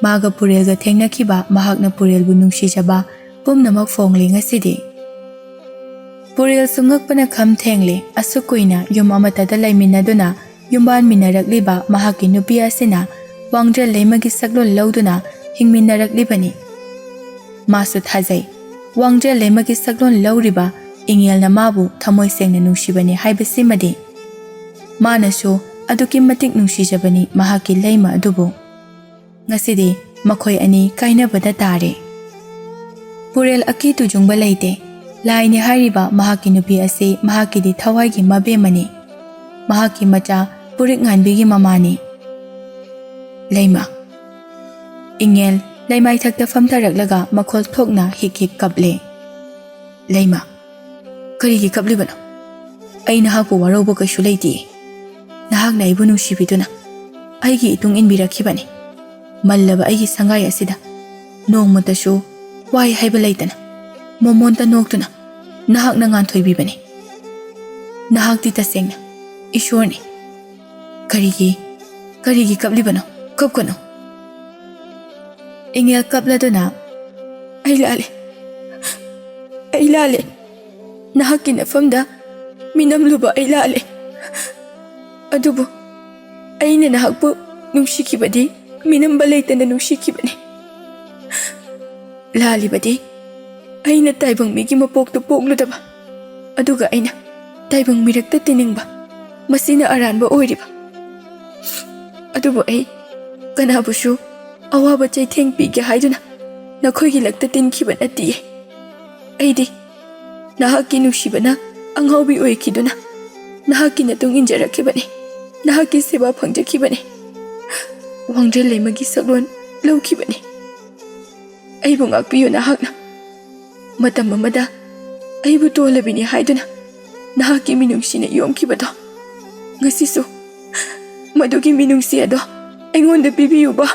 ꯃꯥꯒ ꯄꯨꯔꯦꯜꯒ ꯊꯦꯡꯅꯈꯤꯕ, ꯃꯍꯥꯛꯅ ꯄꯨꯔꯦꯜꯕꯨ ꯅꯨꯡꯁꯤꯖꯕ ꯄꯨꯝꯅꯃꯛ ꯐꯣꯡꯂꯤ ꯉꯁꯤꯗꯤ꯫ ꯄꯨꯔꯦꯜꯁꯨ ꯉꯛꯄꯅ ꯈꯝ ꯊꯦꯡꯂꯦ꯫ ꯑꯁꯨꯛ ꯀꯨꯏꯅ ꯌꯨꯝ ꯑꯃꯠꯇꯗ ꯂꯩꯃꯤꯟꯅꯗꯨꯅ ꯌꯨꯝꯕꯥꯟꯃꯤꯟꯅꯔꯛꯂꯤꯕ ꯃꯍꯥꯛꯀꯤ ꯅꯨꯄꯤ ꯑꯁꯤꯅ ꯋꯥꯡꯗ꯭ꯔꯦꯜ ꯂꯩꯃꯒꯤ ꯁꯛꯂꯣꯟ ꯂꯧꯗꯨꯅ ꯍꯤꯡꯃꯤꯟꯅꯔꯛꯂꯤꯕꯅꯤ꯫ ꯃꯥꯁꯨ ꯊꯥꯖꯩ, ꯋꯥꯡꯗ꯭ꯔꯦꯜ ꯂꯩꯃꯒꯤ ꯁꯛꯂꯣꯟ ꯂꯧꯔꯤꯕ ꯏꯪꯉꯦꯜꯅ ꯃꯥꯕꯨ ꯊꯃꯣꯏ ꯁꯦꯡꯅ ꯅꯨꯡꯁꯤꯕꯅꯤ ꯍꯥꯏꯕꯁꯤꯃꯗꯤ꯫ ꯃꯥꯅꯁꯨ ꯑꯗꯨꯛꯀꯤ ꯃꯇꯤꯛ ꯅꯨꯡꯁꯤꯖꯕꯅꯤ ꯃꯍꯥꯛꯀꯤ ꯂꯩꯃ ꯑꯗꯨꯕꯨ꯫ ꯉꯁꯤꯗꯤ ꯃꯈꯣꯏ ꯑꯅꯤ ꯀꯥꯏꯅꯕꯗ ꯇꯥꯔꯦ꯫ ꯄꯨꯔꯦꯜ ꯑꯀꯤ ꯇꯨꯖꯨꯡꯕ ꯂꯩꯇꯦ꯫ ꯂꯥꯏꯅꯦ ꯍꯥꯏꯔꯤꯕ ꯃꯍꯥꯛꯀꯤ ꯅꯨꯄꯤ ꯑꯁꯤ ꯃꯍꯥꯛꯀꯤꯗꯤ ꯊꯋꯥꯏꯒꯤ ꯃꯕꯦꯝꯃꯅꯤ꯫ ꯃꯍꯥꯛꯀꯤ ꯃꯆꯥ ꯄꯨꯔꯤꯛ ꯉꯥꯟꯕꯤꯒꯤ ꯃꯃꯥꯅꯤ꯫ ꯂꯩꯃ꯫ ꯏꯉꯦꯜ ꯂꯩꯃꯥꯏꯊꯛꯇ ꯐꯝꯊꯔꯛꯂꯒ ꯃꯈꯣꯜ ꯊꯣꯛꯅ ꯍꯤꯛ ꯍꯤꯛ ꯀꯞꯂꯦ꯫ ꯂꯩꯃ, ꯀꯔꯤꯒꯤ ꯀꯞꯂꯤꯕꯅꯣ? ꯑꯩ ꯅꯍꯥꯛꯄꯨ ꯋꯥꯔꯧꯕ ꯀꯩꯁꯨ ꯂꯩꯇꯦ꯫ ꯅꯍꯥꯛꯅ ꯑꯩꯕꯨ ꯅꯨꯡꯁꯤꯕꯤꯗꯨꯅ ꯑꯩꯒꯤ ꯏꯇꯨꯡ ꯏꯟꯕꯤꯔꯛꯈꯤꯕꯅꯤ꯫ ꯃꯜꯂꯕ ꯑꯩꯒꯤ ꯁꯪꯒꯥꯏ ꯑꯁꯤꯗ ꯅꯣꯡꯃꯇꯁꯨ ꯋꯥꯏ ꯍꯥꯏꯕ ꯂꯩꯇꯅ ꯃꯣꯃꯣꯟꯇ ꯅꯣꯛꯇꯨꯅ ꯅꯍꯥꯛꯅ ꯉꯥꯟꯊꯣꯏꯕꯤꯕꯅꯤ꯫ ꯅꯍꯥꯛꯇꯤ ꯇꯁꯦꯡꯅ ꯏꯁꯣꯔꯅꯤ꯫ ꯀꯔꯤꯒꯤ, ꯀꯔꯤꯒꯤ ꯀꯞꯂꯤꯕꯅꯣ? ꯀꯞꯀꯅꯨ꯫ ꯏꯉꯦꯜ ꯀꯞꯂꯗꯨꯅ, "ꯑꯩ ꯂꯥꯜꯂꯦ, ꯑꯩ ꯂꯥꯜꯂꯦ꯫ ꯅꯍꯥꯛꯀꯤ ꯅꯐꯝꯗ ꯃꯤꯅꯝꯂꯨꯕ ꯑꯩ ꯂꯥꯜꯂꯦ꯫ ꯑꯗꯨꯕꯨ ꯑꯩꯅ ꯅꯍꯥꯛꯄꯨ ꯅꯨꯡꯁꯤꯈꯤꯕꯗꯤ ꯃꯤꯅꯝꯕ ꯂꯩꯇꯅ ꯅꯨꯡꯁꯤꯈꯤꯕꯅꯤ꯫ ꯂꯥꯜꯂꯤꯕꯗꯤ ꯑꯩꯅ ꯇꯥꯏꯕꯪ ꯃꯤꯒꯤ ꯃꯄꯣꯛꯇ ꯄꯣꯛꯂꯨꯗꯕ, ꯑꯗꯨꯒ ꯑꯩꯅ ꯇꯥꯏꯕꯪ ꯃꯤꯔꯛꯇ ꯇꯤꯟꯅꯤꯡꯕ, ꯃꯁꯤꯅ ꯑꯔꯥꯟꯕ ꯑꯣꯏꯔꯤꯕ꯫ ꯑꯗꯨꯕꯨ ꯑꯩ ꯀꯅꯥꯕꯨꯁꯨ ꯑꯋꯥꯕ ꯆꯩꯊꯦꯡ ꯄꯤꯒꯦ ꯍꯥꯏꯗꯨꯅ ꯅꯈꯣꯏꯒꯤ ꯂꯛꯇ ꯇꯤꯟꯈꯤꯕ ꯅꯠꯇꯤꯌꯦ꯫ ꯑꯩꯗꯤ ꯅꯍꯥꯛꯀꯤ ꯅꯨꯡꯁꯤꯕꯅ ꯑꯉꯥꯎꯕꯤ ꯑꯣꯏꯈꯤꯗꯨꯅ ꯅꯍꯥꯛꯀꯤ ꯅꯇꯨꯡ ꯏꯟꯖꯔꯛꯈꯤꯕꯅꯤ, ꯅꯍꯥꯛꯀꯤ ꯁꯦꯕꯥ ꯐꯪꯖꯈꯤꯕꯅꯤ, ꯋꯥꯡꯖꯦꯜ ꯂꯩꯃꯒꯤ ꯁꯛꯂꯣꯟ ꯂꯧꯈꯤꯕꯅꯤ꯫ ꯑꯩꯕꯨ ꯉꯥꯛꯄꯤꯌꯨ ꯅꯍꯥꯛꯅ꯫ ꯃꯇꯝ ꯑꯃꯗ ꯑꯩꯕꯨ ꯇꯣꯜꯂꯕꯤꯅꯤ ꯍꯥꯏꯗꯨꯅ ꯅꯍꯥꯛꯀꯤ ꯃꯤꯅꯨꯡꯁꯤꯅ ꯌꯣꯝꯈꯤꯕꯗꯣ, ꯉꯁꯤꯁꯨ ꯃꯗꯨꯒꯤ ꯃꯤꯅꯨꯡꯁꯤ ꯑꯗꯣ ꯑꯩꯉꯣꯟꯗ ꯄꯤꯕꯤꯌꯨꯕ꯫"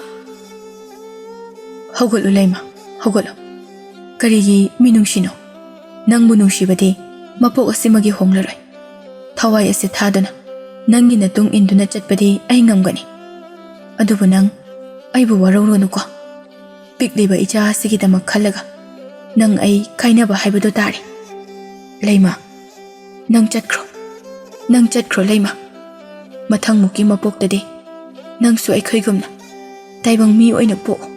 "ꯍꯧꯒꯠꯂꯨ ꯂꯩꯃ, ꯍꯧꯒꯠꯂꯨ꯫ ꯀꯔꯤꯒꯤ ꯃꯤꯅꯨꯡꯁꯤꯅꯣ? ꯅꯪꯕꯨ ꯅꯨꯡꯁꯤꯕꯗꯤ ꯃꯄꯣꯛ ꯑꯁꯤꯃꯒꯤ ꯍꯣꯡꯂꯔꯣꯏ꯫ ꯊꯋꯥꯏ ꯑꯁꯤ ꯊꯥꯗꯨꯅ ꯅꯪꯒꯤ ꯅꯇꯨꯡ ꯏꯟꯗꯨꯅ ꯆꯠꯄꯗꯤ ꯑꯩ ꯉꯝꯒꯅꯤ꯫ ꯑꯗꯨꯕꯨ ꯅꯪ ꯑꯩꯕꯨ ꯋꯥꯔꯧꯔꯨꯅꯨꯀꯣ꯫ ꯄꯤꯛꯂꯤꯕ ꯏꯆꯥ ꯑꯁꯤꯒꯤꯗꯃꯛ ꯈꯜꯂꯒ ꯅꯪ ꯑꯩ ꯀꯥꯏꯅꯕ ꯍꯥꯏꯕꯗꯨ ꯇꯥꯔꯦ꯫ ꯂꯩꯃ, ꯅꯪ ꯆꯠꯈ꯭ꯔꯣ꯫ ꯅꯪ ꯆꯠꯈ꯭ꯔꯣ ꯂꯩꯃ꯫ ꯃꯊꯪꯃꯨꯛꯀꯤ ꯃꯄꯣꯛꯇꯗꯤ ꯅꯪꯁꯨ ꯑꯩꯈꯣꯏꯒꯨꯝꯅ ꯇꯥꯏꯕꯪ ꯃꯤ ꯑꯣꯏꯅ ꯄꯣꯛꯎ꯫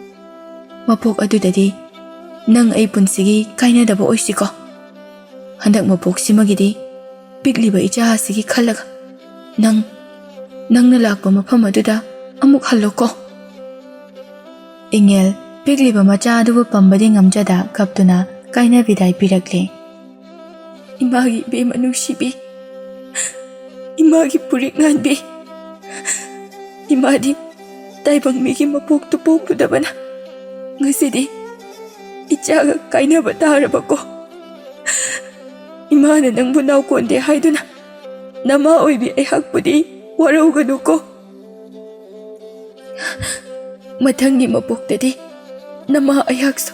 ꯃꯄꯣꯛ ꯑꯗꯨꯗꯗꯤ ꯅꯪ ꯑꯩ ꯄꯨꯟꯁꯤꯒꯤ ꯀꯥꯏꯅꯗꯕ ꯑꯣꯏꯁꯤꯀꯣ꯫ ꯍꯟꯗꯛ ꯃꯄꯣꯛꯁꯤꯃꯒꯤꯗꯤ ꯄꯤꯛꯂꯤꯕ ꯏꯆꯥ ꯑꯁꯤꯒꯤ ꯈꯜꯂꯒ ꯅꯪ, ꯅꯪꯅ ꯂꯥꯛꯄ ꯃꯐꯝ ꯑꯗꯨꯗ ꯑꯃꯨꯛ ꯍꯜꯂꯣꯀꯣ꯫" ꯏꯉꯦꯜ ꯄꯤꯛꯂꯤꯕ ꯃꯆꯥ ꯑꯗꯨꯕꯨ ꯄꯝꯕꯗꯤ ꯉꯝꯖꯗ ꯀꯞꯇꯨꯅ ꯀꯥꯏꯅ ꯕꯤꯗꯥꯏ ꯄꯤꯔꯛꯂꯦ꯫ ꯏꯃꯥꯒꯤ ꯏꯕꯦꯝꯃ ꯅꯨꯡꯁꯤꯕꯤ, ꯏꯃꯥꯒꯤ ꯄꯨꯔꯤꯛ ꯉꯥꯟꯕꯤ, ꯏꯃꯥꯗꯤ ꯇꯥꯏꯕꯪ ꯃꯤꯒꯤ ꯃꯄꯣꯛꯇꯨ ꯄꯣꯛꯂꯨꯗꯕꯅ ꯉꯁꯤꯗꯤ ꯏꯆꯥꯒ ꯀꯥꯏꯅꯕ ꯇꯥꯔꯕꯀꯣ꯫ ꯏꯃꯥꯅ ꯅꯪꯕꯨ ꯅꯥꯎꯀꯣꯟꯗꯦ ꯍꯥꯏꯗꯨꯅ ꯅꯃꯥ ꯑꯣꯏꯕꯤ ꯑꯩꯍꯥꯛꯄꯨꯗꯤ ꯋꯥꯔꯧꯒꯅꯨꯀꯣ꯫ ꯃꯊꯪꯒꯤ ꯃꯄꯣꯛꯇꯗꯤ ꯅꯃꯥ ꯑꯩꯍꯥꯛꯁꯨ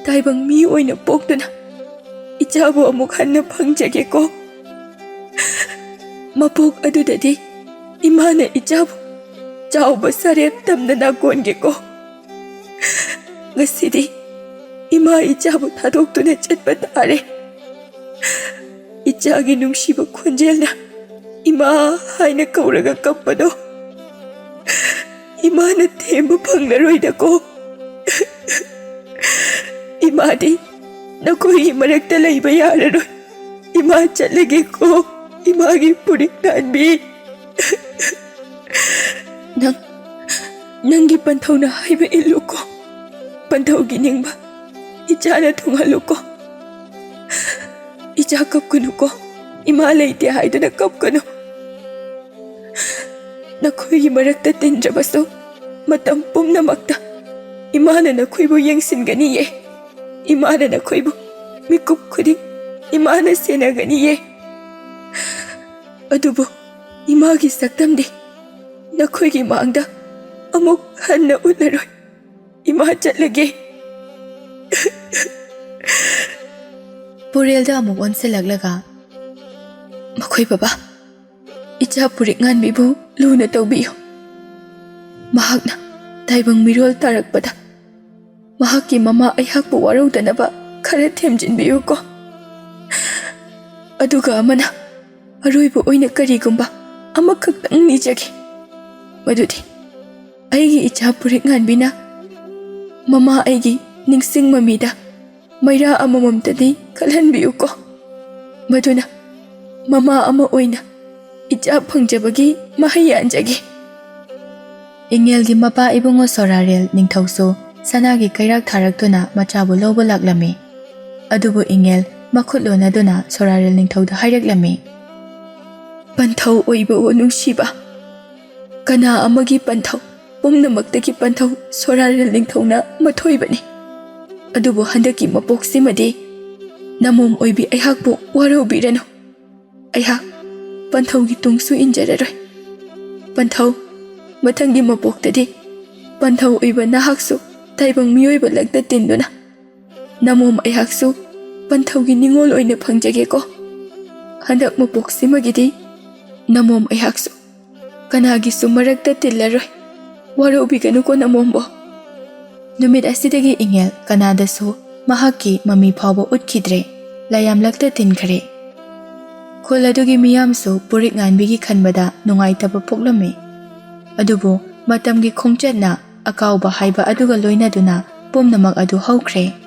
ꯇꯥꯏꯕꯪ ꯃꯤ ꯑꯣꯏꯅ ꯄꯣꯛꯇꯨꯅ ꯏꯆꯥꯕꯨ ꯑꯃꯨꯛ ꯍꯟꯅ ꯐꯪꯖꯒꯦꯀꯣ꯫ ꯃꯄꯣꯛ ꯑꯗꯨꯗꯗꯤ ꯏꯃꯥꯅ ꯏꯆꯥꯕꯨ ꯆꯥꯎꯕ ꯁꯔꯦꯞ ꯇꯝꯅ ꯅꯥꯀꯣꯟꯒꯦꯀꯣ꯫ ꯉꯁꯤꯗꯤ ꯏꯃꯥ ꯏꯆꯥꯕꯨ ꯊꯥꯗꯣꯛꯇꯨꯅ ꯆꯠꯄ ꯇꯥꯔꯦ꯫ ꯏꯆꯥꯒꯤ ꯅꯨꯡꯁꯤꯕ ꯈꯣꯟꯖꯦꯜꯅ ꯏꯃꯥ ꯍꯥꯏꯅ ꯀꯧꯔꯒ ꯀꯞꯄꯗꯣ ꯏꯃꯥꯅ ꯊꯦꯝꯕ ꯐꯪꯂꯔꯣꯏꯗꯀꯣ꯫ ꯏꯃꯥꯗꯤ ꯅꯈꯣꯏꯒꯤ ꯃꯔꯛꯇ ꯂꯩꯕ ꯌꯥꯔꯔꯣꯏ꯫ ꯏꯃꯥ ꯆꯠꯂꯒꯦꯀꯣ, ꯏꯃꯥꯒꯤ ꯄꯨꯔꯤꯛ ꯉꯥꯟꯕꯤ꯫ ꯅꯪ, ꯅꯪꯒꯤ ꯄꯟꯊꯧꯅ ꯍꯥꯏꯕ ꯏꯜꯂꯨꯀꯣ꯫ ꯄꯟꯊꯧꯒꯤ ꯅꯤꯡꯕ ꯏꯆꯥꯅ ꯊꯨꯡꯍꯜꯂꯨꯀꯣ꯫ ꯏꯆꯥ ꯀꯞꯀꯅꯨꯀꯣ, ꯏꯃꯥ ꯂꯩꯇꯦ ꯍꯥꯏꯗꯨꯅ ꯀꯞꯀꯅꯨ꯫ ꯅꯈꯣꯏꯒꯤ ꯃꯔꯛꯇ ꯇꯤꯟꯗ꯭ꯔꯕꯁꯨ ꯃꯇꯝ ꯄꯨꯝꯅꯃꯛꯇ ꯏꯃꯥꯅ ꯅꯈꯣꯏꯕꯨ ꯌꯦꯡꯁꯤꯟꯒꯅꯤꯌꯦ꯫ ꯏꯃꯥꯅ ꯅꯈꯣꯏꯕꯨ ꯃꯤꯀꯨꯞ ꯈꯨꯗꯤꯡ ꯏꯃꯥꯅ ꯁꯦꯟꯅꯒꯅꯤꯌꯦ꯫ ꯑꯗꯨꯕꯨ ꯏꯃꯥꯒꯤ ꯁꯛꯇꯝꯗꯤ ꯅꯈꯣꯏꯒꯤ ꯃꯥꯡꯗ ꯑꯃꯨꯛ ꯍꯟꯅ ꯎꯠꯂꯔꯣꯏ꯫ ꯏꯃꯥ ꯆꯠꯂꯒꯦ꯫ ꯄꯨꯔꯦꯜꯗ ꯑꯃꯨꯛ ꯑꯣꯟꯁꯤꯜꯂꯛꯂꯒ, "ꯃꯈꯣꯏ ꯕꯕꯥ, ꯏꯆꯥ ꯄꯨꯔꯤꯛ ꯉꯥꯟꯕꯤꯕꯨ ꯂꯨꯅ ꯇꯧꯕꯤꯌꯨ꯫ ꯃꯍꯥꯛꯅ ꯇꯥꯏꯕꯪ ꯃꯤꯔꯣꯜ ꯇꯥꯔꯛꯄꯗ ꯃꯍꯥꯛꯀꯤ ꯃꯃꯥ ꯑꯩꯍꯥꯛꯄꯨ ꯋꯥꯔꯧꯗꯅꯕ ꯈꯔ ꯊꯦꯝꯖꯤꯟꯕꯤꯌꯨꯀꯣ꯫ ꯑꯗꯨꯒ ꯑꯃꯅ, ꯑꯔꯣꯏꯕ ꯑꯣꯏꯅ ꯀꯔꯤꯒꯨꯝꯕ ꯑꯃꯈꯛꯇꯪ ꯅꯤꯖꯒꯦ, ꯃꯗꯨꯗꯤ ꯑꯩꯒꯤ ꯏꯆꯥ ꯄꯨꯔꯤꯛ ꯉꯥꯟꯕꯤꯅ ꯃꯃꯥ ꯑꯩꯒꯤ ꯅꯤꯡꯁꯤꯡ ꯃꯃꯤꯗ ꯃꯩꯔꯥ ꯑꯃꯃꯝꯇꯗꯤ ꯀꯜꯍꯟꯕꯤꯌꯨꯀꯣ, ꯃꯗꯨꯅ ꯃꯃꯥ ꯑꯃ ꯑꯣꯏꯅ ꯏꯆꯥ ꯐꯪꯖꯕꯒꯤ ꯃꯍꯩ ꯌꯥꯟꯖꯒꯦ꯫" ꯏꯉꯦꯜꯒꯤ ꯃꯄꯥ ꯏꯕꯨꯡꯉꯣ ꯁꯣꯔꯥꯔꯦꯜ ꯅꯤꯡꯊꯧꯁꯨ ꯁꯅꯥꯒꯤ ꯀꯩꯔꯥꯛ ꯊꯥꯔꯛꯇꯨꯅ ꯃꯆꯥꯕꯨ ꯂꯧꯕ ꯂꯥꯛꯂꯝꯃꯤ꯫ ꯑꯗꯨꯕꯨ ꯏꯉꯦꯜ ꯃꯈꯨꯠ ꯂꯣꯟꯅꯗꯨꯅ ꯁꯣꯔꯥꯔꯦꯜ ꯅꯤꯡꯊꯧꯗ ꯍꯥꯏꯔꯛꯂꯝꯃꯤ꯫ "ꯄꯟꯊꯧ ꯑꯣꯏꯕ ꯑꯣ ꯅꯨꯡꯁꯤꯕ, ꯀꯅꯥ ꯑꯃꯒꯤ ꯄꯟꯊꯧ, ꯄꯨꯝꯅꯃꯛꯇꯒꯤ ꯄꯟꯊꯧ ꯁꯣꯔꯥꯔꯦꯜ ꯅꯤꯡꯊꯧꯅ ꯃꯊꯣꯏꯕꯅꯤ꯫ ꯑꯗꯨꯕꯨ ꯍꯟꯗꯛꯀꯤ ꯃꯄꯣꯛꯁꯤꯃꯗꯤ ꯅꯃꯣꯝ ꯑꯣꯏꯕꯤ ꯑꯩꯍꯥꯛꯄꯨ ꯋꯥꯔꯧꯕꯤꯔꯅꯨ꯫ ꯑꯩꯍꯥꯛ ꯄꯟꯊꯧꯒꯤ ꯇꯨꯡꯁꯨ ꯏꯟꯖꯔꯔꯣꯏ꯫ ꯄꯟꯊꯧ, ꯃꯊꯪꯒꯤ ꯃꯄꯣꯛꯇꯗꯤ ꯄꯟꯊꯧ ꯑꯣꯏꯕ ꯅꯍꯥꯛꯁꯨ ꯇꯥꯏꯕꯪ ꯃꯤꯑꯣꯏꯕ ꯂꯛꯇ ꯇꯤꯟꯗꯨꯅ ꯅꯃꯣꯝ ꯑꯩꯍꯥꯛꯁꯨ ꯄꯟꯊꯧꯒꯤ ꯅꯤꯡꯉꯣꯜ ꯑꯣꯏꯅ ꯐꯪꯖꯒꯦꯀꯣ꯫ ꯍꯟꯗꯛ ꯃꯄꯣꯛꯁꯤꯃꯒꯤꯗꯤ ꯅꯃꯣꯝ ꯑꯩꯍꯥꯛꯁꯨ ꯀꯅꯥꯒꯤꯁꯨ ꯃꯔꯛꯇ ꯇꯤꯜꯂꯔꯣꯏ꯫ ꯋꯥꯔꯧꯕꯤꯒꯅꯨꯀꯣ ꯅꯃꯣꯝꯕꯣ꯫" ꯅꯨꯃꯤꯠ ꯑꯁꯤꯗꯒꯤ ꯏꯉꯦꯜ ꯀꯅꯥꯗꯁꯨ ꯃꯍꯥꯛꯀꯤ ꯃꯃꯤ ꯐꯥꯎꯕ ꯎꯠꯈꯤꯗ꯭ꯔꯦ꯫ ꯂꯥꯏꯌꯥꯝꯂꯛꯇ ꯇꯤꯟꯈ꯭ꯔꯦ꯫ ꯈꯨꯜ ꯑꯗꯨꯒꯤ ꯃꯤꯌꯥꯝꯁꯨ ꯄꯨꯔꯤꯛ ꯉꯥꯟꯕꯤꯒꯤ ꯈꯟꯕꯗ ꯅꯨꯡꯉꯥꯏꯇꯕ ꯄꯣꯛꯂꯝꯃꯤ꯫ ꯑꯗꯨꯕꯨ ꯃꯇꯝꯒꯤ ꯈꯣꯡꯆꯠꯅ ꯑꯀꯥꯎꯕ ꯍꯥꯏꯕ ꯑꯗꯨꯒ ꯂꯣꯏꯅꯗꯨꯅ ꯄꯨꯝꯅꯃꯛ ꯑꯗꯨ ꯍꯧꯈ꯭ꯔꯦ꯫